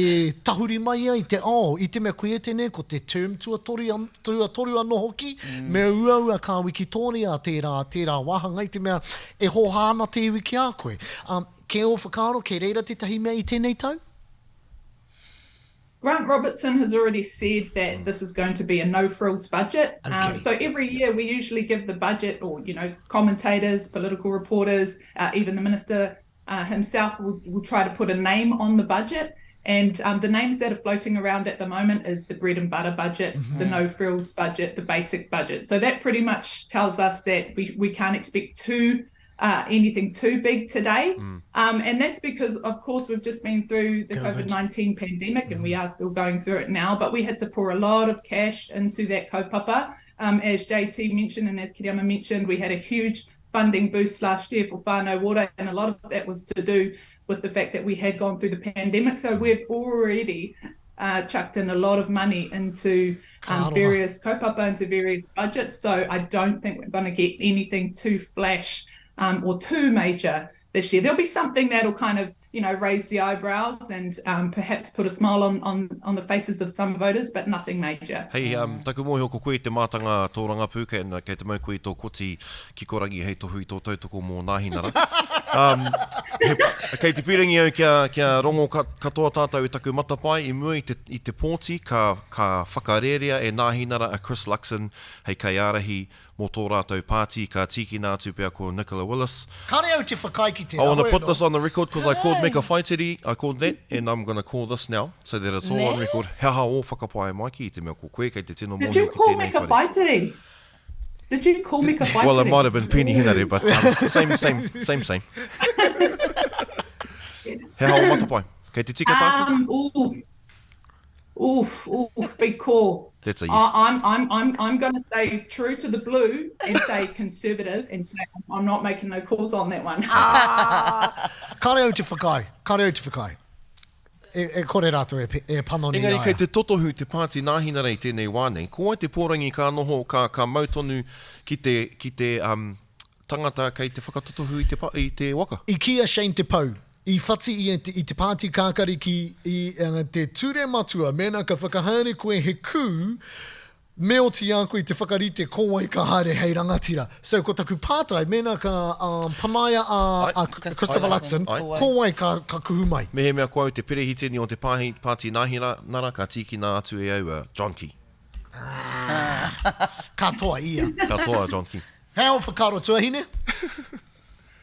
Speaker 1: tahuri mai ai te ao, i te mea koia tēnei ko te term tuatori, tuatoru anō hoki, me uaua ka wikitōria tērā, tērā wāhanga i te mea e hōhā ana te iwi ki a koe. Ā, kei ō whakaaro, kei reira tētahi mea i tēnei tau?
Speaker 15: Grant Robertson has already said that this is going to be a no frills budget. Um, okay. Um, so every year we usually give the budget, or you know, commentators, political reporters, uh, even the minister uh, himself will, will try to put a name on the budget. And um, the names that are floating around at the moment is the bread and butter budget, mm-hmm. the no frills budget, the basic budget. So that pretty much tells us that we, we can't expect too uh, anything too big today. Mm. Um, and that's because, of course, we've just been through the COVID 19 pandemic mm. and we mm. are still going through it now. But we had to pour a lot of cash into that kaupapa. Um, as JT mentioned and as Kereama mentioned, we had a huge funding boost last year for Whānau Ora, and a lot of that was to do with the fact that we had gone through the pandemic. So we've already uh, chucked in a lot of money into um, various kaupapa, into various budgets. So I don't think we're going to get anything too flash um, or too major this year. There'll be something that'll kind of you know raise the eyebrows and um, perhaps put a smile on, on, on the faces of some voters, but nothing major.
Speaker 3: Hei, um, taku mōhio ko koe te mātanga tōrangapū, kei, kei te mau koe i tō koti kikorangi hei tohu i tō tautoko mō Nāhinara. Um, he, kei te pīrangi au kia, kia rongo ka, katoa tātou i taku matapae i mua i te, i te pōti ka, ka whakarērea e Nāhinara a Chris Luxon hei kaiārahi mō tō rātou pāti ka tīkina atu pea ko Nicola Willis.
Speaker 1: Kāre au te whakaae ki tērā,
Speaker 3: I wanna
Speaker 1: hoi
Speaker 3: put
Speaker 1: anō.
Speaker 3: this on the record cause I called Meka Whaitiri, I called that, and I'm gonna call this now so that it's all on
Speaker 4: Nē?
Speaker 3: record. He aha ō whakapae, Mikey, i te mea ko koe kei te tino
Speaker 15: Did
Speaker 3: mōhio
Speaker 15: you
Speaker 3: ki
Speaker 15: call
Speaker 3: tēnei
Speaker 15: Meka
Speaker 3: whare.
Speaker 15: Whaitiri? Did you call Meka Whaitiri?
Speaker 3: Well, it might have been Peeni Henare, but um, same, same, same, same. He aha ō matapae? Kei te tika tāku?
Speaker 15: Um, oof. Oof, oof, big call.
Speaker 3: That's a yes.
Speaker 15: I, I'm, I'm, I'm, I'm going to say true to the blue and say conservative and say I'm not making no calls on that one.
Speaker 1: Kāre au te whakaae, kāre au te whakaae. E, e kore rātou e, e panoni i
Speaker 3: Engari
Speaker 1: a
Speaker 3: kei
Speaker 1: ia.
Speaker 3: te totohu te pāti Nāhinara i tēnei wā nei. Ko wai te pōrangi ka noho, ka, ka mau tonu ki te, ki te um, tangata kei te whakatotohu i te, i te waka?
Speaker 1: I kī a Shane Te Pou, i whati ia i te Pāti Kākariki i te ture matua mēnā ka whakahaere koe he kū, me oti i a koe te whakarite ko wai ka haere hei rangatira. So ko taku pātai, mēnā ka panaia a Christopher Luxon, ko wai ka kuhu mai?
Speaker 3: Mehemea ko au te perehitini o te Pāti Nāhinara ka tīkina atu e au a John Key.
Speaker 1: Ka toa ia.
Speaker 3: Ka toa a John Key.
Speaker 1: He ao whakaaro tuahine?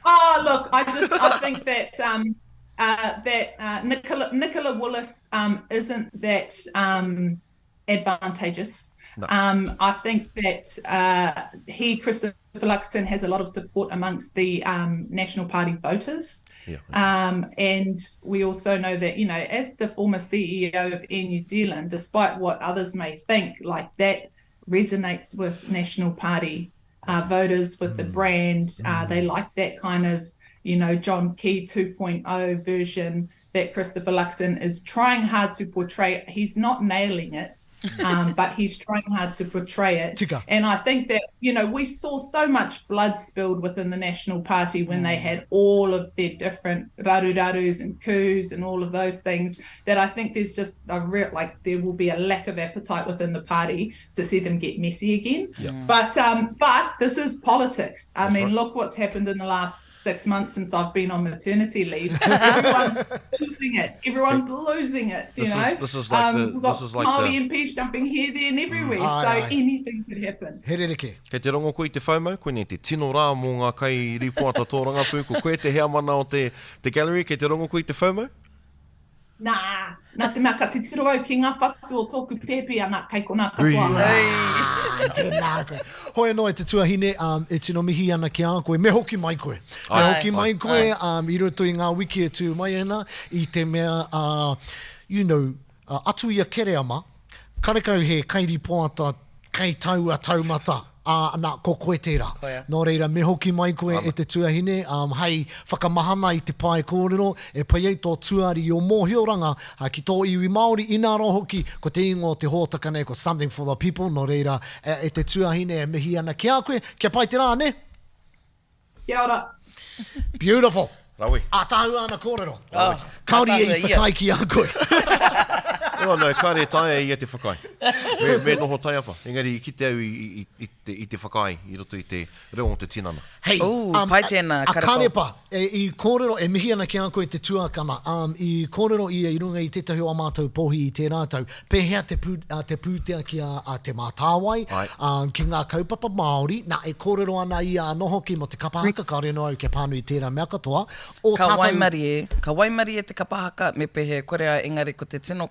Speaker 15: Oh, look, I just I think that um, uh, that uh, Nicola, Nicola Willis um, isn't that um, advantageous. No. Um, I think that uh, he, Christopher Luxon, has a lot of support amongst the um, National Party voters. Yeah, okay. um, and we also know that, you know, as the former CEO of Air New Zealand, despite what others may think, like that resonates with National Party uh, voters, with mm. the brand. Uh, mm. They like that kind of, you know, John Key 2.0 version that Christopher Luxon is trying hard to portray. He's not nailing it, um, but he's trying hard to portray it.
Speaker 1: Tika.
Speaker 15: And I think that, you know, we saw so much blood spilled within the National Party when mm. they had all of their different rarurarus and coups and all of those things that I think there's just a real, like, there will be a lack of appetite within the party to see them get messy again.
Speaker 3: Yeah.
Speaker 15: But, um, but this is politics. I
Speaker 3: That's
Speaker 15: mean,
Speaker 3: right.
Speaker 15: look what's happened in the last six months since I've been on maternity leave. Everyone's losing it. Everyone's losing it. You
Speaker 3: This
Speaker 15: know,
Speaker 3: is- this is like
Speaker 15: um,
Speaker 3: the-
Speaker 15: we've got
Speaker 3: this is like
Speaker 15: Māori
Speaker 3: the-
Speaker 15: MPs jumping here, there, and everywhere.
Speaker 1: Aye,
Speaker 15: so
Speaker 1: aye.
Speaker 15: anything could happen.
Speaker 1: He rerekē.
Speaker 3: Kei te rongo koe i te whaumau, koinei te tino rā mō ngā kai rīpoata tōrangapū, ko koe te heamana o te, te gallery, kei te rongo koe i te whaumau?
Speaker 15: Nā, nā te mea ka titiro au ki ngā whatu o tōku pēpi ana, kei konā katoa
Speaker 1: ahau. Ui, tēnā koe. Hoi anō e te tuahine, um, e tino mihi ana ki a koe. Me hoki mai koe. Me hoki mai koe um, i roto i ngā wiki e tū mai ana, i te mea, uh, you know, uh, atu i a Kereama, karekau he kairipoata kei taua taumata, ā, nā, ko koe tērā.
Speaker 4: Koia.
Speaker 1: Nō reira, me hoki mai koe e te tuahine, ā, hei whakamahana i te pae kōrero, e pai ai tō tuari i ō mōhioranga ki tō iwi Māori, inā rā hoki, ko te ingoa o te hōtaka nei ko Something for the People, nō reira, e te tuahine e mihi ana ki a koe, kia pai te rā, nē?
Speaker 15: Kia ora.
Speaker 1: Beautiful.
Speaker 3: Rawe.
Speaker 1: Ātaahua ana kōrero.
Speaker 4: Oh,
Speaker 1: Kāore ia i
Speaker 4: ātaahua ia.
Speaker 1: whakaae ki a koe.
Speaker 3: Well, no, kāre e taea ia te whakaae. Me, me noho taiapa. Engari i kite au i, i, i, te, i te whakaae i roto i te reo o te tinana.
Speaker 1: Hei,
Speaker 4: Ooh,
Speaker 1: um,
Speaker 4: pai tēnā,
Speaker 1: a, a
Speaker 4: Karepa.
Speaker 1: Karepa, e, i kōrero, e mihi ana ki a koe te tuakana, um, i kōrero ia i runga i tētahi o ā mātou pōhi i tērā tau, pēhea te, pū, a, te pūtea ki a, a Te Mātāwai,
Speaker 3: Ai.
Speaker 1: um, ki ngā kaupapa Māori, nā, e kōrero ana ia anō hoki mō te kapa haka, kāore noa au kia pānui tērā mea katoa, o
Speaker 4: Ka
Speaker 1: tātou.
Speaker 4: waimarie, ka waimarie te kapa haka me pēhea e kore ai, engari ko te tino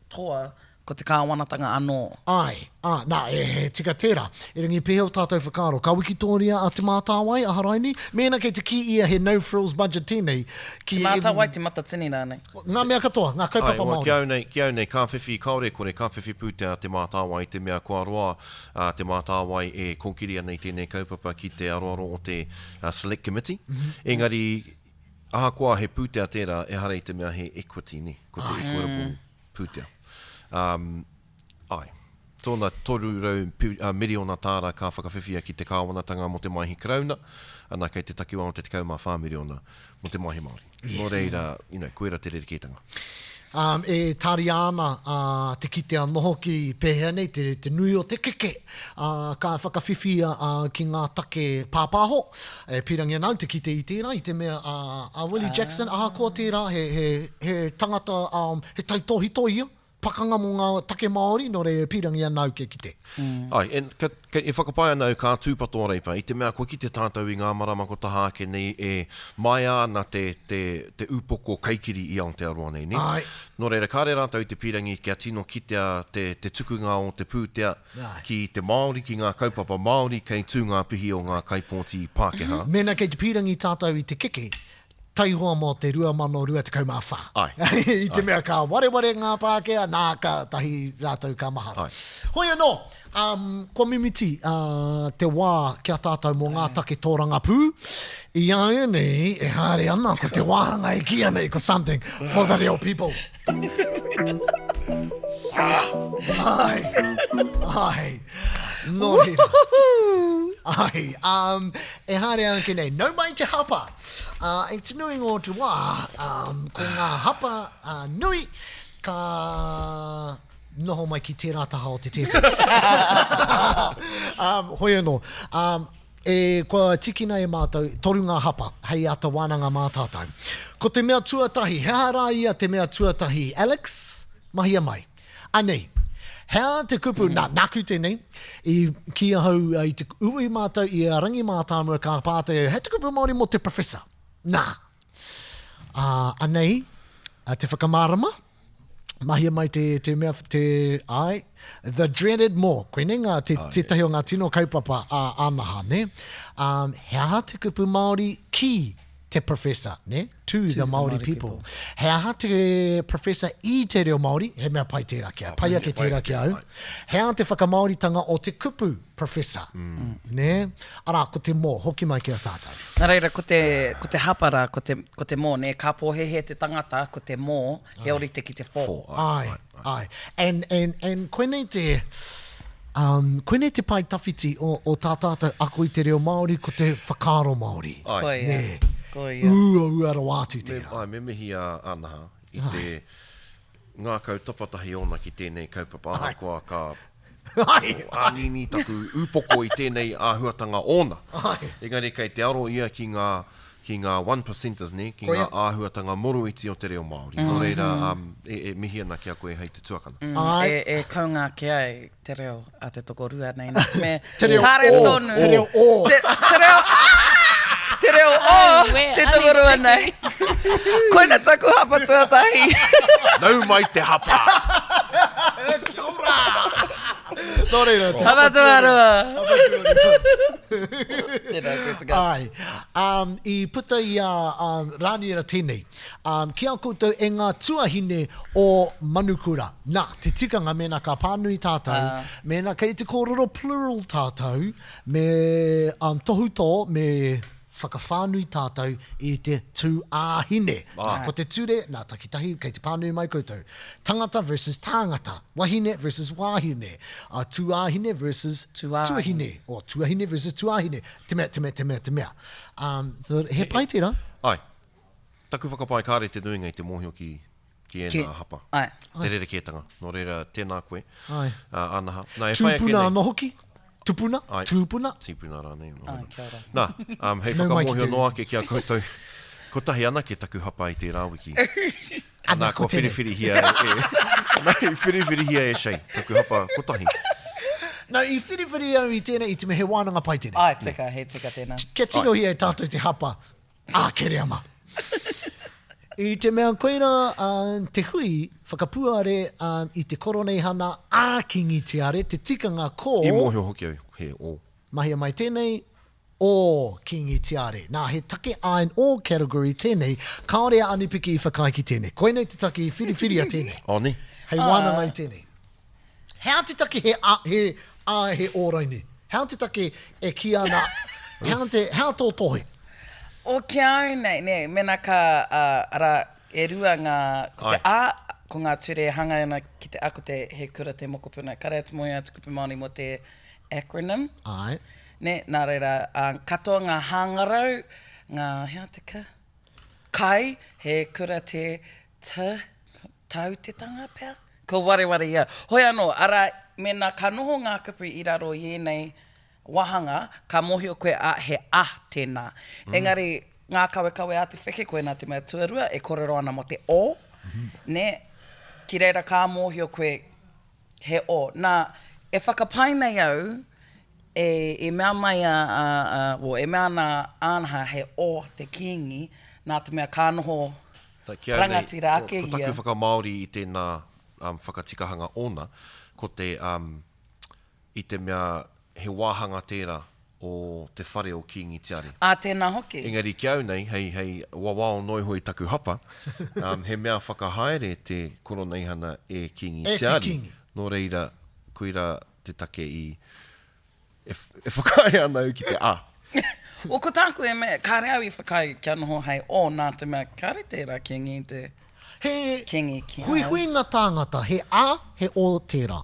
Speaker 4: toa ko te kāwanatanga anō.
Speaker 1: Āe, ā, nā, e, he tika tērā. Erangi pēhea o tātou whakaaro? Ka wikitōria a Te Mātāwai, a Haraini? Mēnā kei te kī ia he no frills budget tēnei, ki.
Speaker 4: Te Mātāwai, Te Matatini rānei.
Speaker 1: Ngā mea katoa, ngā
Speaker 3: Āe,
Speaker 1: kaupapa
Speaker 3: well,
Speaker 1: Māori.
Speaker 3: ki au nei, ki au nei, ka whiwhi, kāore e kore, ka whiwhi pūtea Te Mātāwai i te mea kua roa a Te Mātāwai e kōkiri ana i tēnei kaupapa ki te aroaro o te Select Committee. Engari, ahakoa he pūtea tērā, ehara i te mea he equity, nē, ko te equitable pūtea. Um, āe. Tōna 300 miriona tāra ka whakawhiwhia ki te kāwanatanga mō te Maihi Karauna, ana kei te takiwā o te 14 miriona mō te Maihi Māori. Yes. Nō reira, you know, koira te rerekētanga.
Speaker 1: Um, e tāria ana uh, te kite anō hoki pēhea nei te, te nui o te keke uh, ka whakawhiwhia uh, ki ngā take pāpāho. E pīrangi ana au te kite i tērā, i te mea uh, a Willie Jackson, ahakoa tērā, he, he, he tangata, um, he tautōhito ia, pakanga mō ngā take Māori, nō reira e pīrangi ana au kia kite.
Speaker 3: Āe, e, ka, ka, e whakapae ana au ka tūpato a Reipa, i te mea kua kite tātou i ngā marama kua taha ake nei e maea ana te, te, te upoko kaikiri i Aotearoa nei, nē?
Speaker 1: Āe.
Speaker 3: Nō reira, kāre rātou i te pīrangi kia tino kitea te, te tukunga o te pūtea
Speaker 1: Āe.
Speaker 3: ki te Māori, ki ngā kaupapa Māori, kei tū ngā pihi o ngā kaipōti Pākehā.
Speaker 1: Mēnā kei te pīrangi tātou i te keke, taihoa mō te 2024.
Speaker 3: Āe.
Speaker 1: I te mea ka wareware ngā Pākehā, nā, kātahi rātou ka mahara.
Speaker 3: Āe.
Speaker 1: Hoi anō, um, kua mimiti uh, te wā ki a tātou mō ngā take tōrangapū. I āianei e haere ana ko te wāhanga e kīia nei ko something for the real people. Ai, ai, nō reira. Ai, um, e haere ake nei, nau mai te hapa. Uh, I te nuinga o te wā, um, ko ngā hapa uh, nui ka noho mai ki tērā taha o te tēpu. um, hoi anō, um, e, kua tikina e mātou, toru ngā hapa hei āta wānanga mā tātou. Ko te mea tuatahi, he aha rā ia te mea tuatahi, Alex? Mahia mai. Anei. He aha te kupu, nā, nāku tēnei, i kī ahau i te ui mātou i a Rangi Mātāmua ka pātai au, he te kupu Māori mō te professor? Nā. Ā, anei, te whakamārama, mahia mai te, te mea, te, āe, the dreaded mō, koinei ngā, te, tētahi o ngā tino kaupapa a Ānaha, nē? Ā, he aha te kupu Māori ki te professor, nē? To the Māori people. He aha te professor i te reo Māori? He mea pai tērā ki au. Pai ake tērā ki au. He aha te whakamāoritanga o te kupu professor? Nē? Arā, ko te mō, hoki mai ki a tātou.
Speaker 4: Nā reira, ko te, ko te hapa rā, ko te, ko te mō, nē, ka pōhēhē te tangata, ko te mō, he ōrite ki te fō.
Speaker 1: Āe, āe. And, and, and koinei te, um, koinei te pae tawhiti o, o tā tātou ako i te reo Māori, ko te whakaaro Māori.
Speaker 3: Āe.
Speaker 4: Koia,
Speaker 1: Nē.
Speaker 4: koia.
Speaker 1: Uaua rawa atu tērā.
Speaker 3: Me, āe, me mihi a Anaha i te ngākau tapatahi ōna ki tēnei kaupapa, ahakoa ka ānīnī taku upoko i tēnei āhuatanga ōna. Engari kei te aro ia ki ngā, ki ngā one percenters, nē, ki ngā āhuatanga moroiti o te reo Māori. Nō reira, e, e mihi ana ki a koe hei te tuakana.
Speaker 4: E, e kounga ake ai te reo a te tokorua nei, nā te mea,
Speaker 1: Te reo
Speaker 4: kāre
Speaker 1: o,
Speaker 4: tonu.
Speaker 1: te reo o.
Speaker 4: Te, te reo, te reo o, te tokorua nei. Koina taku hapa tuatahi.
Speaker 3: Nau mai te hapa!
Speaker 1: Kia ora! Nō reira, te
Speaker 4: hapa tuarua.
Speaker 1: Hapa tuarua.
Speaker 4: Tēnā koe te katoa.
Speaker 1: Ai, um, i puta i a um, Rāniera tēnei. Um, ki a koutou e ngā tuahine o Manukura. Nā, te tikanga mēnā ka pānui tātou, uh. mēnā kei te kōrero plural tātou, me um, tohutō, me whakawhānui tātou i te tūāhine. Nā, ko te ture, nā, takitahi, kei te pānui mai koutou. Tangata versus tāngata, wahine versus wāhine, a tūāhine versus tuahine, or tuahine versus tūāhine, te mea, te mea, te mea, te mea. Um, so, he pai tērā?
Speaker 3: Āe. Taku whakapae kāre te nuinga i te mōhio ki, ki ēnā hapa.
Speaker 4: Āe.
Speaker 3: Te rerekētanga. Nō reira, tēnā koe.
Speaker 1: Āe.
Speaker 3: Ā, Anaha. Nā, e whai ake
Speaker 1: Tūpuna
Speaker 3: nei.
Speaker 1: anō hoki. Tupuna,
Speaker 3: Āe.
Speaker 1: tūpuna.
Speaker 3: Tīpuna rānei.
Speaker 4: Āe, kia ora.
Speaker 3: Nā, um, hei
Speaker 1: Nau mai ki
Speaker 3: whakamōhio
Speaker 1: te-
Speaker 3: noa ake ki a koutou, kotahi anake taku hapa i tērā wiki.
Speaker 1: Ana,
Speaker 3: Nā,
Speaker 1: ko
Speaker 3: kua
Speaker 1: tēnei.
Speaker 3: whiriwhirihia e, e, nā, i whiriwhirihia e Shay, taku hapa kotahi.
Speaker 1: Nā, i whiriwhiri au i tēnei, i te mea he wānanga pai tēnei.
Speaker 4: Āe, tika, he tika tēnā.
Speaker 1: Kia tirohia e tātou te hapa a Kereama. I te mea koirā te hui whakapuare i te Koroneihana a Kingi Tiare, te tikanga ko.
Speaker 3: I mōhio hoki au he o.
Speaker 1: Mahia mai tēnei, o Kingi Tiare. Nā, he take iron ore category tēnei, kāore a Anipiki i whakaae ki tēnei. Koinei te take i whiriwhiria tēnei.
Speaker 3: Oh, nē.
Speaker 1: Hei wānanga i tēnei. He aha te take he a, he a, he o raine? He aha te take e kīia ana, he aha te, he aha tō tohe?
Speaker 4: O ki a au nei, nē, mēnā ka, ā, arā, e rua ngā, ko te a, ko ngā ture e hāngai ana ki te a, ko te He Kura Te Mokopuna. Kāre atu mōhio atu kupu Māori mō te acronym.
Speaker 1: Āe.
Speaker 4: Nē, nā reira, ā, katoa ngā hangarau, ngā, he aha te ka? Kai, He Kura Te, t. Tāutetanga pea? Kua wareware ia. Hoi anō, arā, mēnā ka noho ngā kupu i raro i ēnei wāhanga, ka mōhio koe, ā, he a tēnā. Engari, ngā kawekawe a te wheke, koinā te mea tuarua e kōrero ana mō te o, nē, ki reira ka mōhio koe he o. Nā, e whakapae nei au, e, i mea mai a, a, a, well, e mea ana a Anaha he o te Kīngi, nā te mea ka noho
Speaker 3: Ki au nei,
Speaker 4: rangatira ake
Speaker 3: ko taku
Speaker 4: ia.
Speaker 3: whakamāori i tēnā um, whakatikahanga ōna, ko te, um, i te mea he wāhanga tērā o te whare o Kīngi Tiare.
Speaker 4: Ā, tēnā hoki.
Speaker 3: Engari ki au nei, hei, hei wawao noa iho i taku hapa, um, he mea whakahaere te Koroneihana e Kīngi
Speaker 1: E te
Speaker 3: Tiare.
Speaker 1: Kīngi.
Speaker 3: Nō reira, koirā te take i, e, e whakaae ana au ki te a.
Speaker 4: O, ko tāku e mea, kāre au i whakaae kia noho hei o, nā te mea kāre tērā Kīngi i te
Speaker 1: He
Speaker 4: Kīngi ki au.
Speaker 1: huihuinga tāngata, he a, he o tērā.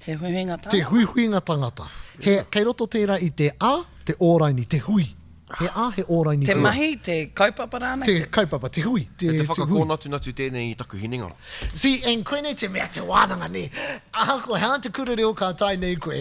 Speaker 4: He huihuinga tangata.
Speaker 1: Te huihuinga tangata. He, kei roto tērā i te a, te o raini, te hui. He a, he o raini
Speaker 4: Te
Speaker 1: tērā.
Speaker 4: mahi, te kaupapa rānei?
Speaker 1: Te kaupapa, te hui, te,
Speaker 3: Kei te
Speaker 1: te hui.
Speaker 3: whakakōnatunatu tēnei i taku hinengaro.
Speaker 1: See, and koinei te mea te wānanga, nē. Ahakoa he aha te kura reo ka tae nei koe,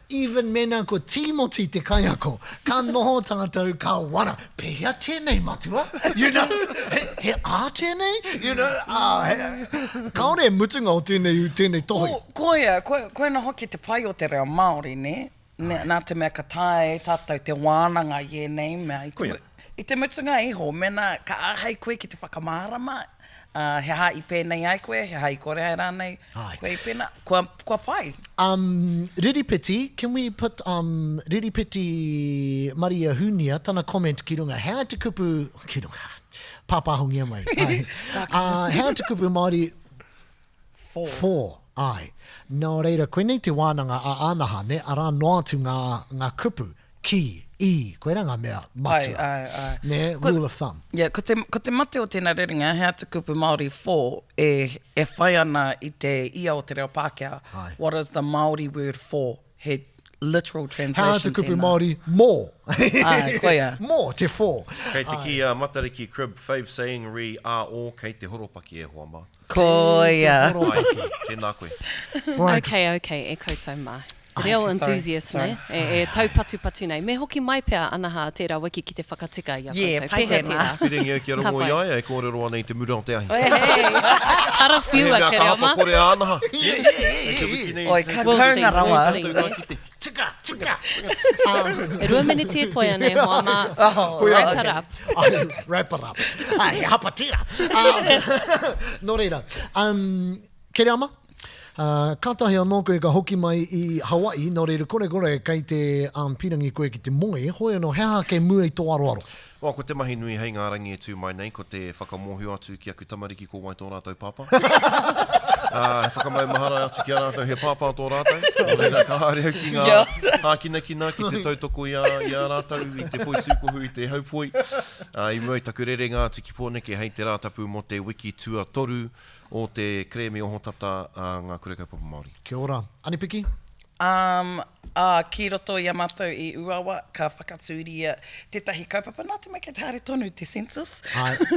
Speaker 1: even mēnā ko Tīmoti te kaiako, ka noho tātou ka wara, Pēhea tēnei, matua? You know? He, he ā tēnei? You know? Ā, he, kāore e mutunga o tēnei, tēnei tohu.
Speaker 4: Ko, koia, ko, koina hoki te pai o te reo Māori, nē? Nē, nā te mea ka taea e tātou te wānanga i ēnei mea. I te,
Speaker 3: Koia.
Speaker 4: i te mutunga iho, mēnā ka āhei koe ki te whakamārama, ā, he aha i pēnei ai koe, he aha i kore ai rānei
Speaker 1: Āe.
Speaker 4: koe i pēnā, kua, kua pai.
Speaker 1: Um, Riripeti, can we put um, Riripeti Maria Hunia, tana comment ki runga, he aha te kupu, ki runga, pāpāhongia mai, āe. Uh, he aha te kupu Māori
Speaker 4: For.
Speaker 1: for, āe. Nō reira, koinei te wānanga a Ānaha, nē, arā noa atu ngā, ngā kupu, ki, i, koirā ngā mea matua.
Speaker 4: Āe, āe, āe.
Speaker 1: Nē,
Speaker 4: Ko,
Speaker 1: rule of thumb.
Speaker 4: yeah, ko te, ko te mate o tēnā rerenga, he aha te kupu Māori for, e, e whai ana i te ia o te reo Pākehā,
Speaker 1: Āe.
Speaker 4: what is the Māori word for? He literal
Speaker 1: He aha
Speaker 4: translation
Speaker 1: te kupu
Speaker 4: tēnā.
Speaker 1: Māori mō?
Speaker 4: Āe, koia.
Speaker 1: Mō, te for.
Speaker 3: Kei te kī a Matariki Cribb, fave saying re a o, kei te horopaki e hoa mā.
Speaker 4: Koia.
Speaker 1: Kei te horopaki.
Speaker 3: Āe, tēnā koe.
Speaker 1: Right.
Speaker 2: Okay, okay, e koutou mā. Reo
Speaker 4: Sorry,
Speaker 2: enthusiast,
Speaker 4: sorry.
Speaker 2: nē? E, e taupatupatu nei. Me hoki mai pea Anaha tērā wiki ki te whakatika i a
Speaker 4: Yeah,
Speaker 2: koutou.
Speaker 4: pai
Speaker 2: Pēhea
Speaker 4: tēnā.
Speaker 2: tērā?
Speaker 3: Whiringi au kia
Speaker 2: Ka
Speaker 3: rongo i
Speaker 2: pai.
Speaker 3: a ia e kōrero ana i te mura o te ahi.
Speaker 2: Oi, hei! Karawhiua,
Speaker 3: He mea ka
Speaker 2: Kereama.
Speaker 3: hapa kore a Anaha. Hei te wiki nei.
Speaker 4: Oi, ka
Speaker 2: We'll see,
Speaker 4: kounga
Speaker 2: we'll
Speaker 4: rawa.
Speaker 2: see,
Speaker 3: Tātou ka
Speaker 2: nē?
Speaker 3: kite.
Speaker 1: Tika, tika.
Speaker 2: E rua miniti e toe ana e hoa mā.
Speaker 4: Oh,
Speaker 2: Wrap it up.
Speaker 1: Ai, wrap it up. Ai, he hapa tērā. Um, nō reira, um, Kereama, Uh, kātahi anō koe ka hoki mai i Hawaii, nō reira korekore kei te um, pīrangi koe ki te moe, hoi anō, he aha kei mua i tō aroaro?
Speaker 3: Well, ko te mahi nui hei ngā rangi e tū mai nei, ko te whakamōhio atu ki aku tamariki ko wai tō rātou pāpā. Uh, he whakamaumahara atu ki a rātou he pāpā tō rātou. Nō reira, ka haere au ki ngā hākinakina ki te tautoko i a, i a rātou, i te poitūkohu, i te haupoi. Uh, I mua i taku rerenga atu ki Pōneke hei te Rātapu mō te wiki tuatoru o te kerēme ohotata a ngā Kura Kaupapa Māori.
Speaker 1: Kia ora. Anipiki?
Speaker 4: Um, ā, ki roto i a mātou i Uawa, ka whakatūria tētahi kaupapa, nā te mea kei te haere tonu te census.
Speaker 1: Āe.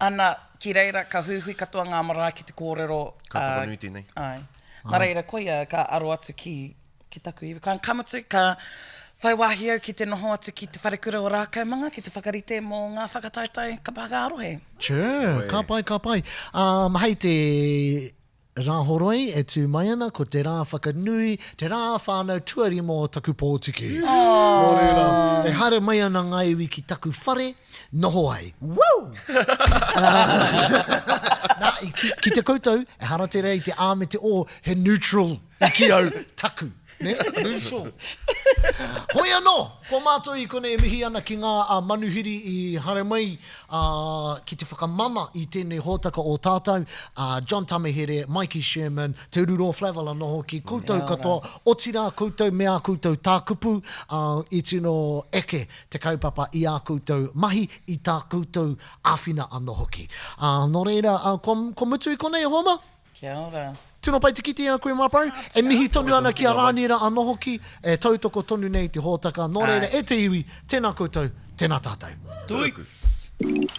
Speaker 4: Ana, ki reira ka huihui katoa ngā marae ki te kōrero, ā,
Speaker 3: Kaupapa nui tēnei.
Speaker 4: Āe. Nā reira, koia ka aro atu ki, ki taku iwi. Ka, ka mutu, ka whai wāhi au ki te noho atu ki Te Wharekura o Rākaumanga ki te whakarite mō ngā whakataetae kapa haka ā-rohe.
Speaker 1: Sure, ka pai, ka pai. Um, hei te Rāhoroi e tū mai ana, ko te rā whakanui, te rā whānau tuarima o taku pōtiki. Nō reira, e haere mai ana ngā iwi ki taku whare, noho ai. Woo! Nā, i ki, ki te koutou, ehara tērā i te A me te O, he neutral. I ki au, taku. Ne? Neutral. Hoi anō, ko mātou i konei e mihi ana ki ngā a manuhiri i haere mai a, ki te whakamana i tēnei hōtaka o tātou, a John Tamihere, Mikey Sherman, Te Ururoa Flavell anō hoki, koutou katoa, otirā koutou me ā koutou tākupu, a, i tino eke te kaupapa i ā koutou mahi, i tā koutou āwhina anō hoki. A, nō reira, a, kua, kua mutu i konei e hoa mā?
Speaker 4: Kia ora.
Speaker 1: Tino pai te kite i a koe Mapau. E mihi tonu ana ki a Rāniera anō hoki, e tautoko tonu nei i te hōtaka. Nō reira, e te iwi, tēnā koutou, tēnā tātou.
Speaker 4: Tuiks!
Speaker 16: Thank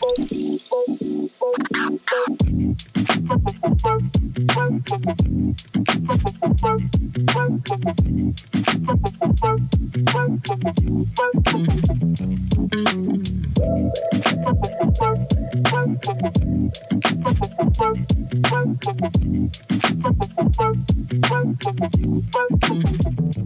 Speaker 16: you.